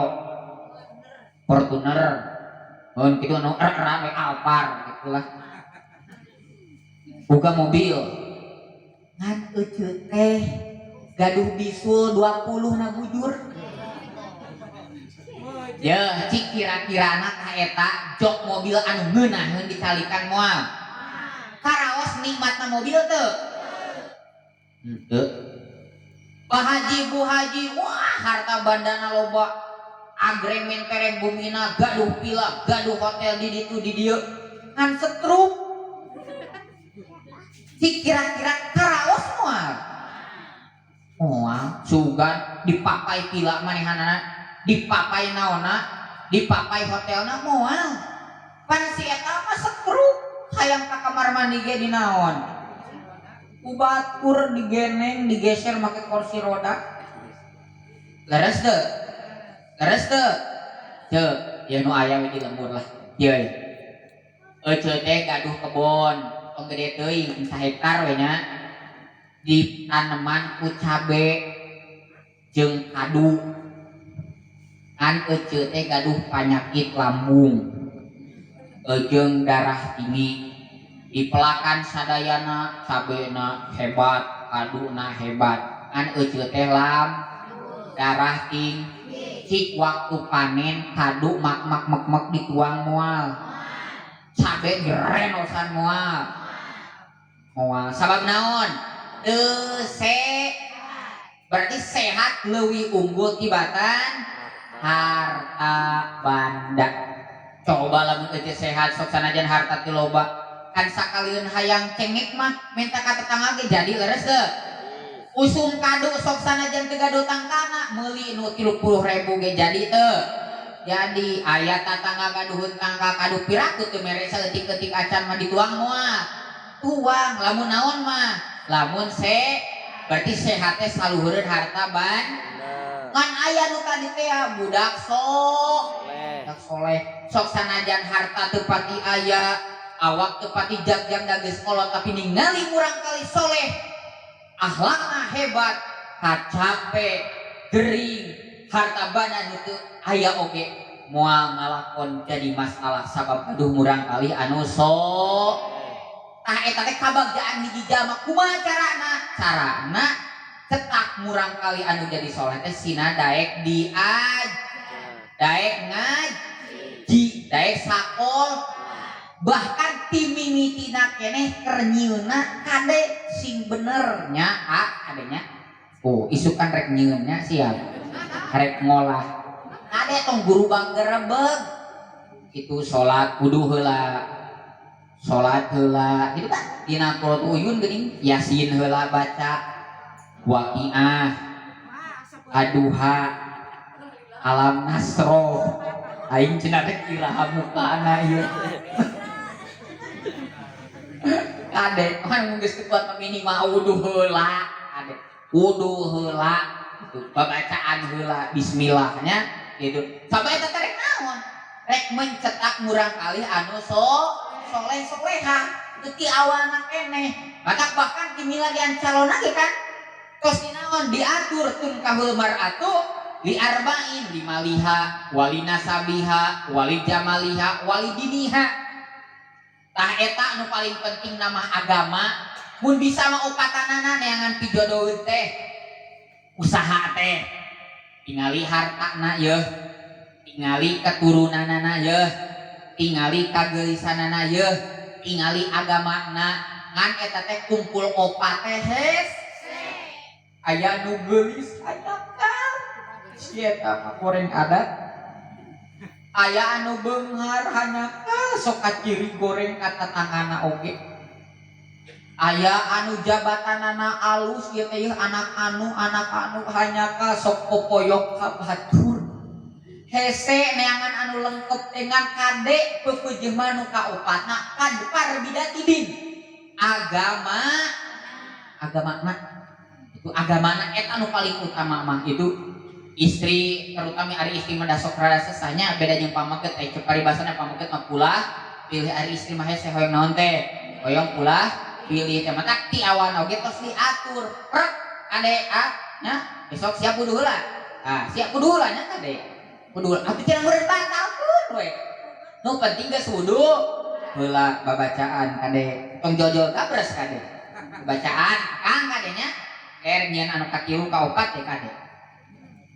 Fortuner. Oh, gitu anu rame Alphard gitulah. Buka mobil. Ngan ece teh gaduh bisul 20 na bujur. Ya, cik kira-kirana ka eta jok mobil anu ngeunaheun dicalikan moal? Karaos nikmatna mobil teu? Henteu. Pak Haji, Bu Haji, wah, harta bandana loba. Agremen tereng bumina, gaduh villa, gaduh hotel di ditu di dieu. Ngan setrum. Cik kira-kira karaos moal? Moal, sugan dipapai villa manehanana, dipapai naonna, dipapai hotelna moal. Pan si eta mah setrum, hayang ka kamar mandi ge dinaon? Ku batur digeneng, digeser make kursi roda. Leres teu? Leres teu? Ceu, ya nu aya we di lembur lah. Ieu. Ece teh gaduh kebon, tong gede teuing, hektar we nya. Ditaneman ku cabe jeung kadu. Kan ece teh gaduh panyakit lambung jeung darah tinggi. Dipelakan sadayana, cabena hebat, kaduna hebat, kan ece teh lam darah tinggi. Cik waktu panen kadu mak mak mek mek dituang moal? Cabe gerenosan moal? Moal. Sabab naon? Teu se berarti sehat leuwih unggul tibatan harta banda. Coba lamun ece sehat, sok sanajan harta teu loba, kan sakalian hayang cengek mah minta ka tetangga ge jadi. Leres teu? Usum kadu, sok sanajan teu gaduh tangkana, meuli nu 30.000 ge jadi teu? Jadi. Aya tatangga gaduh tangka kadu, piraku teu mere saeutik-eutik acan mah dituang moal? Tuang. Lamun naon mah? Lamun berarti sehat teh saluhureun harta ban. Ngan aya nu tadi teh budak sok Soleh. Budak soleh, sok sanajan harta teu pati aya. Awak teu pati jag-jag da geus kolot, tapi ningali murangkalih soleh, akhlakna hebat, kacape, gering, harta banda nu teu aya oge moal ngalakon jadi masalah sabab gaduh murangkalih anu so. Tah, eta teh kabagjaan hiji jalma. Kumaha carana? Carana cetak murangkalih anu jadi soleh teh sina daek diaj, daek ngaji, daek sakol, bahkan ti mimitina keneh keur nyieunna kade sing bener nya. Ah, kadenya, oh, isukan rek nyieunnya, siap rek ngolah. Kade, tong gurubang gerebeg itu. Salat kudu heula, salat heula itu kan dina Qurratul Uyun geuning, Yasin heula, baca Waqiah, Aduha, Alam Nasroh. Aing cenah teh iraha mukana ieu. Kade kan geus kuat minimal wudu heula. Kade, wudu heula itu, babacaan heula, bismillahnya gitu. Sampai eta teh rek naon? Rek mencetak murangkalih anu so soleh soleha itu ti awalna keneh. Matak bahkan ti milarian calon lagi kan tos dinaon, diatur tunkahul mar'atu li arba'in, limaliha, wali nasabiha, wali jamaliha, wali diniha. Tah, eta nu paling penting nama agama. Mun bisa mah opatanana neangan pijodoheun teh, usaha teh tingali hartana yeuh, tingali keturunanana yeuh, tingali kageulisanana yeuh, tingali agamana. Ngan eta teh kumpul opat teh hes. Aya nu geulis, aya kal si eta mah goreng adat. Aya anu beunghar, hanjakal sok kaciri goreng ka tatangana oge. Aya anu jabatanana alus ieu teh, anak anu, anak anu, hanjakal sok popoyok ka batur. Hese neangan anu lengkep dengan kade pepeujeuh mah nu kaopatna fadfar bidzatid din, agama. Agama itu, agamana eta nu paling utama mah. Itu istri terutama. Ari istri mah da sok rada sesahnya, beda jeung pameget. Eh, cek paribasana pameget mah pulah pilih, ari istri mah hese hoyong naon teh, hoyong pulah pilih teh. Matak ti awal oge tos diatur prek. Kade, ah nya, besok siap kudu heula. Ah, siap kudu heula nya. Kade, kudu atuh, cenah meureun batalkeun we. Nu penting geus wudu heula, babacaan. Kade, tong jol-jol gabres. Kade, bacaan kang kadenya ker nyieun anu katilu kaopat teh. Kade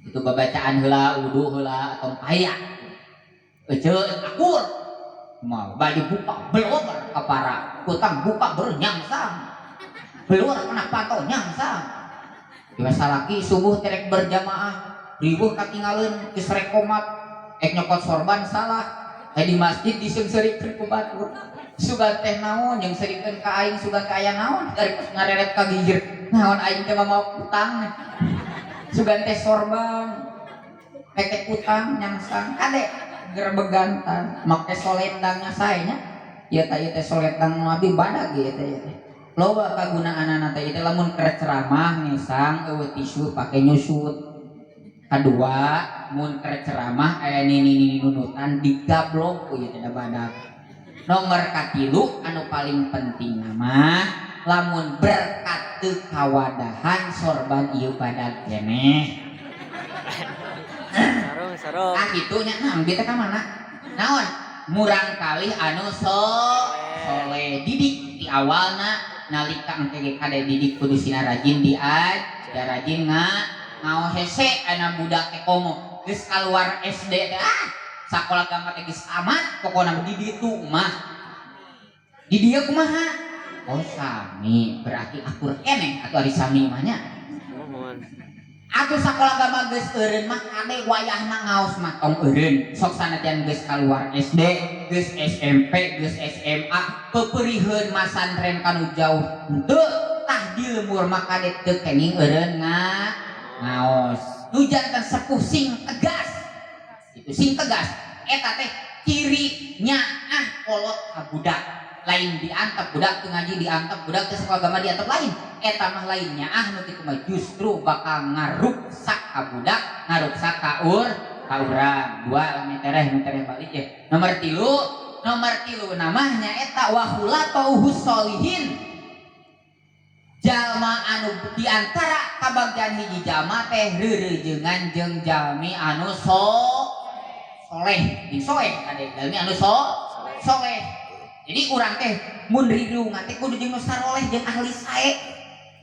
itu, babacaan heula, wudu heula, atau paya ece akur mau baju buka belor kapara kutang buka bernyangsang belor kena pantau nyangsang. Biasa laki subuh terek berjamaah, ribuh katinggalin geus rek komat, ek nyokot sorban salah. Eh, di masjid diseungseurikeun ku batur, "Sugan teh naon yang serikeun ka aing? Sugan ka aya naon?" Dari pas ngareret ka gigir, "Naon aing teh mau utang? Sugan teh sorban peke utang nyangsang." Kade, gerbegantan make solendangnya saenya ieu teh. Ieu teh solendang nabi badag ieu teh. Ieu teh loba kagunaanana teh ieu teh. Lamun keur ceramah ngesang eueuh tisu, pake nyusut. Kadua, mun keur ceramah aya nini nini nunutan, digablok ku ieu teh, da badag. Nomor katilu anu paling penting nama, lamun berkat teu kawadahan, sorban ieu badag keneh. Sarung, sarung. Ah, kitu nya. Nah, abdi teh ka mana naon, murangkalih anu so soleh didik di awalna. Nalika engke ge kade didik kudu sina rajin diaj ya, rajin nga ngaos. Hese ana budak teh komo geus kaluar SD teh, ah, sakola agama teh geus tamat, pokona di ditu mah di dieu kumaha? Oh, sami berarti, akur keneh atuh ari sami mah nya. Mohon. Atuh sakola agama geus eureun mah kade wayahna ngaos mah tong eureun. Sok sanajan geus kaluar SD, geus SMP, geus SMA, peperiheun masantren kanu jauh henteu. Tah, di lembur mah kade teu kenging eureun ngaos. Nu janten sepuh sing tegas. Itu sing tegas. Eta teh ciri nyaah kolot ka budak. Lain diantep budak teu ngaji, diantep budak teu sekolah agama, diantep, lain. Eta mah lain nyaah nu kitu mah, justru bakal ngaruksak ka budak, ngaruksak ka urang. Dua lah, metereh metereh balik ya. Nomor 3. Nomor 3 namanya eta wa khulatahu sholihin, jalma anu di antara kabagjaan hiji jalma teh rerejengan jeung jalmi anu soleh, jeung soleh kade, jalmi anu soleh. Jadi urang teh mun ririungan teh kudu jeung nu saroleh, jeung ahli sae.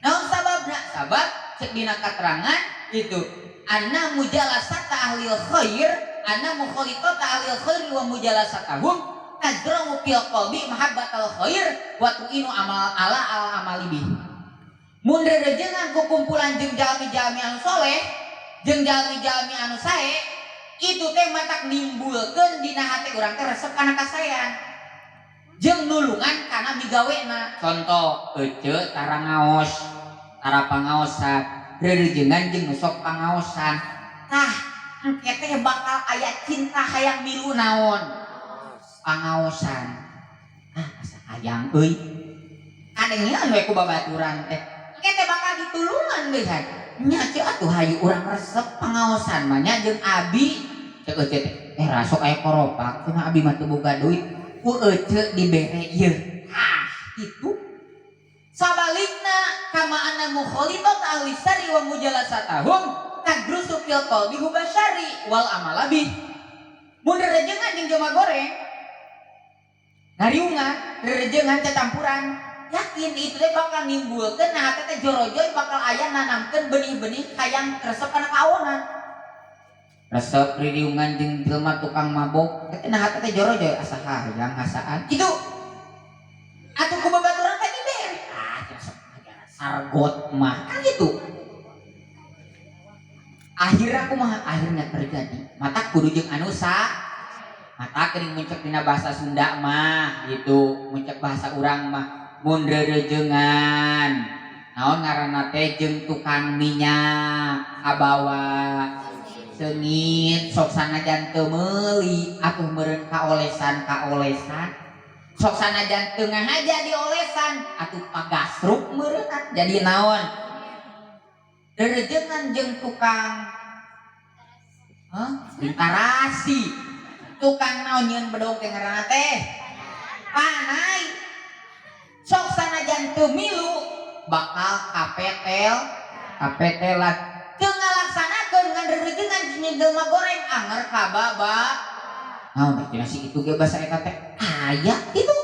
Naon sababna? Sabab cek dina katerangan itu anna mujalasata ahli khair, anna mukhalitata ahli khair wa mujalasatahum tazra'u fil qalbi mahabbatal khair wa tu'inu amal ala al amali bih. Mun rerejengan ku kumpulan jeung jalmi-jalmi anu soleh, jeung jalmi-jalmi anu sae, itu teh matak nimbulkeun dina hate urang teh resep kana kasaean jeung nulungan kana migawena. Contoh, ece tara ngaos, tara pangaosan, rerejengan jeung nu sok pangaosan, tah engke teh bakal aya cinta hayang milu naon? Pangaosan. Ah, asa hayang euy, kadengean we ku babaturan teh, engke teh bakal ditulungan deui kan nya. Ceu atuh, hayu urang resep pangaosan mah nya jeung abi. Cek ece teh, eh, rasok aya koropak cenah, abi mah teu boga duit, ku ece dibere ieu. Ah, itu sabalikna, kama anna mukhalitat ahli syarri wa mujalasatahum tagrusu fil qalbi hubba syarri wal amala bih. Mun rerejengan jeung jelema goreng, ngariungan, rerejengan cacampuran, yakin itu teh bakal nimbulkeun nah teh jorojoy, bakal aya nanamkeun benih-benih hayang resep kana kaonan. Resep ririungan jeung jelema tukang mabok teh, nah teh jorojoy asa hayang ngasaan itu atuh, ku babaturan teh dibere, ah, resep sargot mah kan gitu. Akhirnya kumaha? Akhirnya terjadi mata kudu jeung anu sa mata geuning. Muncak dina bahasa Sunda mah gitu, muncak bahasa urang mah, mun rerejengan naon ngaranna teh jeung tukang minyak kabawa seungit, sok sanajan teu meuli atuh meureun kaolesan kaolesan, sok sanajan teu ngahaja diolesan atuh pagasruk meureunna. Jadi naon, rerejengan jeung tukang, hah, tarasi, tukang naon, nyieun bedog teh ngaranna teh panai, sok sanajan teu milu bakal kapetel kapetelan, teu ngalaksanakeun ngan rerejengan jeung jelema goreng anger kababa naon teh cenah si itu ge, basa eta teh aya kitu.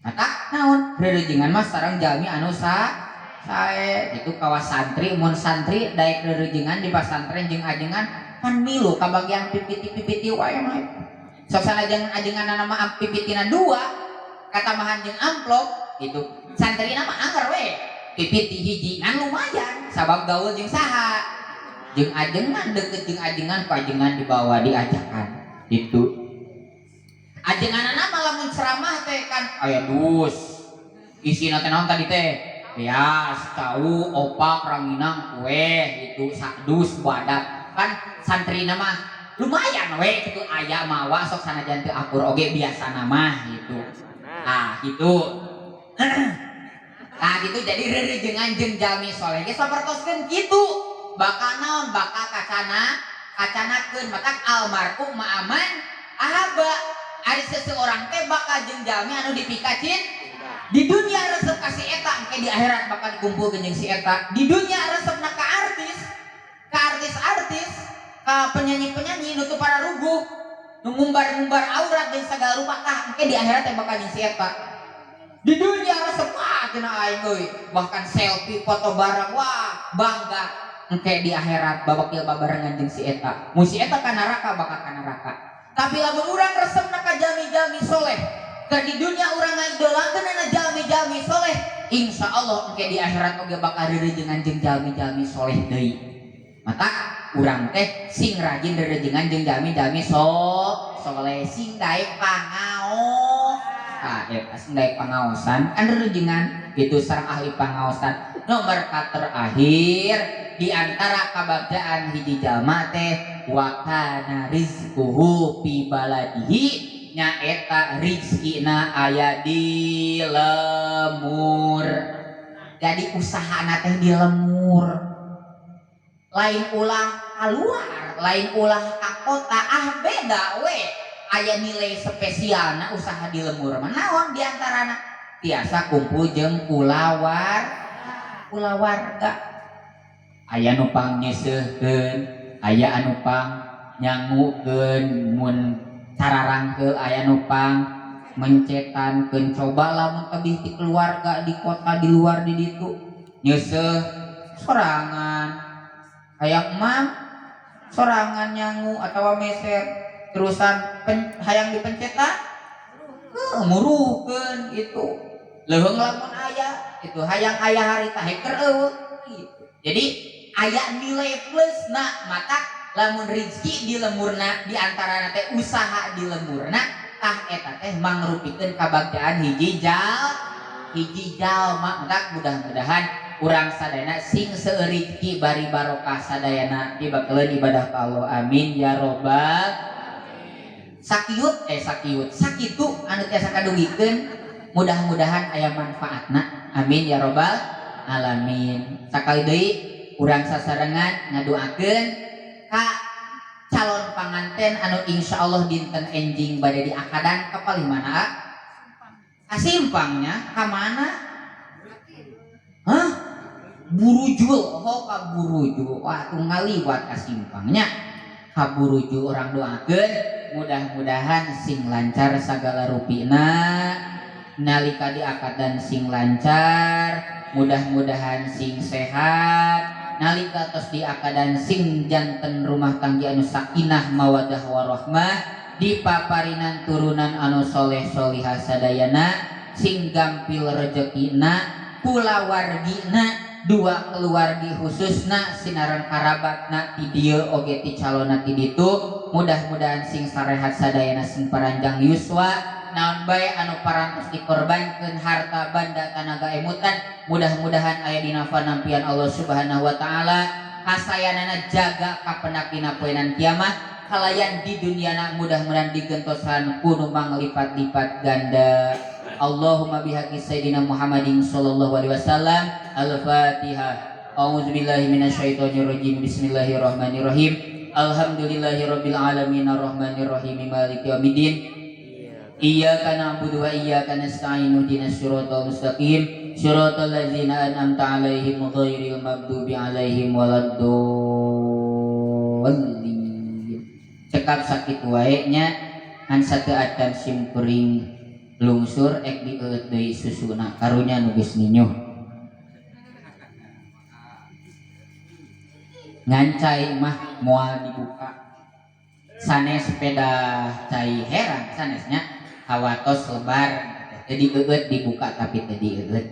Mata naon, rerejengan mah sareng jalmi anu sae itu. Kawas santri, mun santri daek rerejengan di pasantren jeung ajengan pan milu kabagian pipiti-pipiti wae mah. Sok sanajan ajengan mah pipitina dua katambahan jeung amplop gitu, santri mah anger we pipiti hiji kan lumayan, sabab gaul jeung saha? Jeung ajengan, deket jeung ajengan, ku ajengan dibawa diajakan itu. Ajenganana mah lamun ceramah teh kan aya dus isina teh naon tadi teh, beas, cau, opak, ranginang, kue gitu, sadus badak kan. Santri mah lumayan we gitu, aya mawa sok sanajan teu akur oge biasa mah gitu. Ah, gitu. Nah, gitu. Jadi rerejengan jeung jalmi soleh ge sapertoskeun kitu, bakal naon? Bakal kacana kacanakeun. Matak almar'u ma'aman ahabba, ari seseorang teh bakal jeung jalmi anu dipikacin. Di dunia resep ka si eta, engke di akhirat bakal dikumpulkeun jeung si eta. Di dunia resepna ka artis, ka artis-artis, ka penyanyi-penyanyi nu teu pararuguh, nu ngumbar-ngumbar aurat dan segala rupa, tah engke di akhirat teh bakal jeung si eta. Di dunia resep, wah, cenah aing euy, bahkan selfie foto bareng, wah, bangga, engke di akhirat babakil babarengan jeung si eta. Mun si eta ka neraka, bakal ka neraka. Tapi lamun urang resepna ka jalmi-jalmi soleh, keur di dunia urang ngaidolakeun na jalmi-jalmi soleh, insya Allah engke di akhirat oge bakal rerejengan jeung jalmi-jalmi soleh deui. Maka urang teh sing rajin rerejengan jeung jalmi-jalmi soleh, sing daek pangao. Ah, eta sing daek pangaosan kan rerejengan itu sareng ahli pangaosan. Nomor terakhir, di antara kabagjaan hiji jalma teh wa kana rizquhu fi baladihi, nyaeta rizkina aya di lemur. Jadi usahana teh di lemur, lain ulah keluar, lain ulah ka kota. Ah, beda we. Aya nilai spesialna usaha di lembur mah. Naon diantarana? Tiasa kumpul jeung kulawarga. Aya nu pang nyeuseuhkeun, aya anu pang nyangukeun, mun cararangkeul aya nu pang mencetankeun. Coba lamun tebih ti keluarga di kota, di luar di ditu, nyeuseuh sorangan, hayang emam sorangan nyangu atau meser, terusan hayang dipencetan muruhkeun itu leuheung. Lamun aya itu hayang aya harita hacker eueuh gitu. Jadi aya nilai plus na. Mata lamun rizki di lemburna, di antara teh usaha di lemburna, tah eta teh mangrupikeun kabagjaan hiji jalma. Matak mudah-mudahan urang sadayana sing seueur rizki bari barokah sadayana, dibakaleun ibadah ka Allah. Amin ya robbal. Sakiut eh sakiut sakitu anu tiasa kadugikeun, mudah-mudahan aya manfaatna. Amin ya robbal alamin. Sakali deui urang sasarengan ngadoakeun ka calon panganten anu insya Allah dinten enjing bade diakadan. Ka palih mana kasimpangnya? Ka mana? Hah? Burujul. Oh, ka Burujul. Wah, tuh ngaliwat kasimpangnya ka Burujul. Urang doakeun mudah-mudahan sing lancar sagala rupina nalika diakadan, sing lancar, mudah-mudahan sing sehat nalika tos diakadan, sing janten rumah tangga anu sakinah mawadah warahmah, dipaparinan turunan anu soleh solihah sadayana, sing gampil rezekina kulawargina, dua keluargi khususna sinaran karabatna ti dieu oge ti calonna ti ditu. Mudah-mudahan sing sarehat sadayana, sing paranjang yuswa. Naon bae anu parantos dikorbankeun, harta banda, tanaga, emutan, mudah-mudahan aya dina panampian Allah Subhanahu wa taala, kasayanana jaga kapendak dina poenan kiamat, kalayan di duniana mudah-mudahan digentosan ku nu manglipat-lipat ganda. Allahumma bihaqi Sayyidina Muhammadin sallallahu alaihi wasallam. Al-Fatihah. A'udzubillahi minasyaitonirrajim. Bismillahirrahmanirrahim. Alhamdulillahirabbil alamin arrahmanirrahim maliki yaumiddin. Iyyaka na'budu wa iyyaka nasta'in ihdinas siratal mustaqim siratal ladzina an'amta 'alaihim ghairil maghdubi 'alaihim waladdallin. Cekap sakitu wae nya, ngan sateu acan sim kuring lungsur ek dieueut deui susuna. Karunya nu geus ninyuh ngancai mah moal dibuka, sanes sepeda cai herang, sanesnya hawatos lebar jadi eueut dibuka tapi teu dieueut.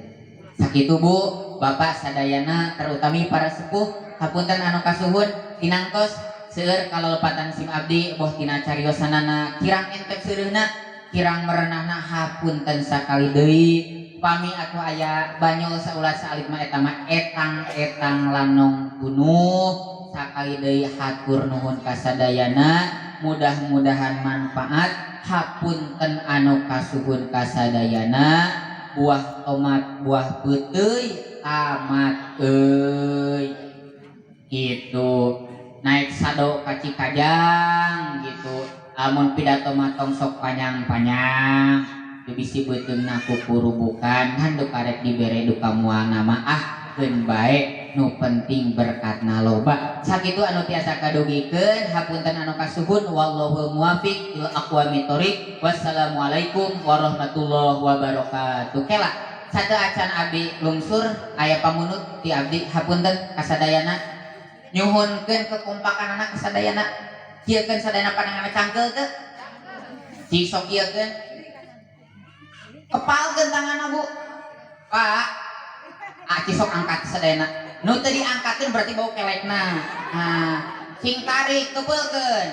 Sakitu, Bu, Bapak sadayana, terutami para sepuh, hapunten anu kasuhun tinangtos seueur kalelepatan sim abdi, boh tina cariosanana kirang entep seureuna, kirang merenahna, hapunten sakali deui. Pami atuh aya banyol saulat saalit mah, eta mah etang-etang lanong tunuh. Sakali deui hatur nuhun kasadayana, mudah-mudahan manfaat. Hapunten anu kasuhun kasadayana. Buah tomat buah peuteuy tamat euy gitu, naik sado ka Cikajang gitu. Amun pidato mah tong sok panjang-panjang, bisi beuteungna kukurubukan. Ngan duka rek dibere duka moal nama, ah keun bae, nu penting berkatna loba. Sakitu anu tiasa kadugikeun, hapunten anu kasuhun. Wallahul muwafiq ila aqwamit thoriq. Wassalamualaikum warahmatullahi wabarakatuh. Kela, satu acan abdi lungsur, aya pamunut ti abdi. Hapunten kasadayana, nyuhunkeun kekompakan anak kasadayana. Kieukeun sadayana pandangan, cangkeul teu? Cik sok kieukeun, kepalkeun tanganna, Bu, Pak. Ah, cisok angkat sadayana. Nu teu diangkatkeun berarti bau kelekna. Nah, sing tarik, kepeulkeun.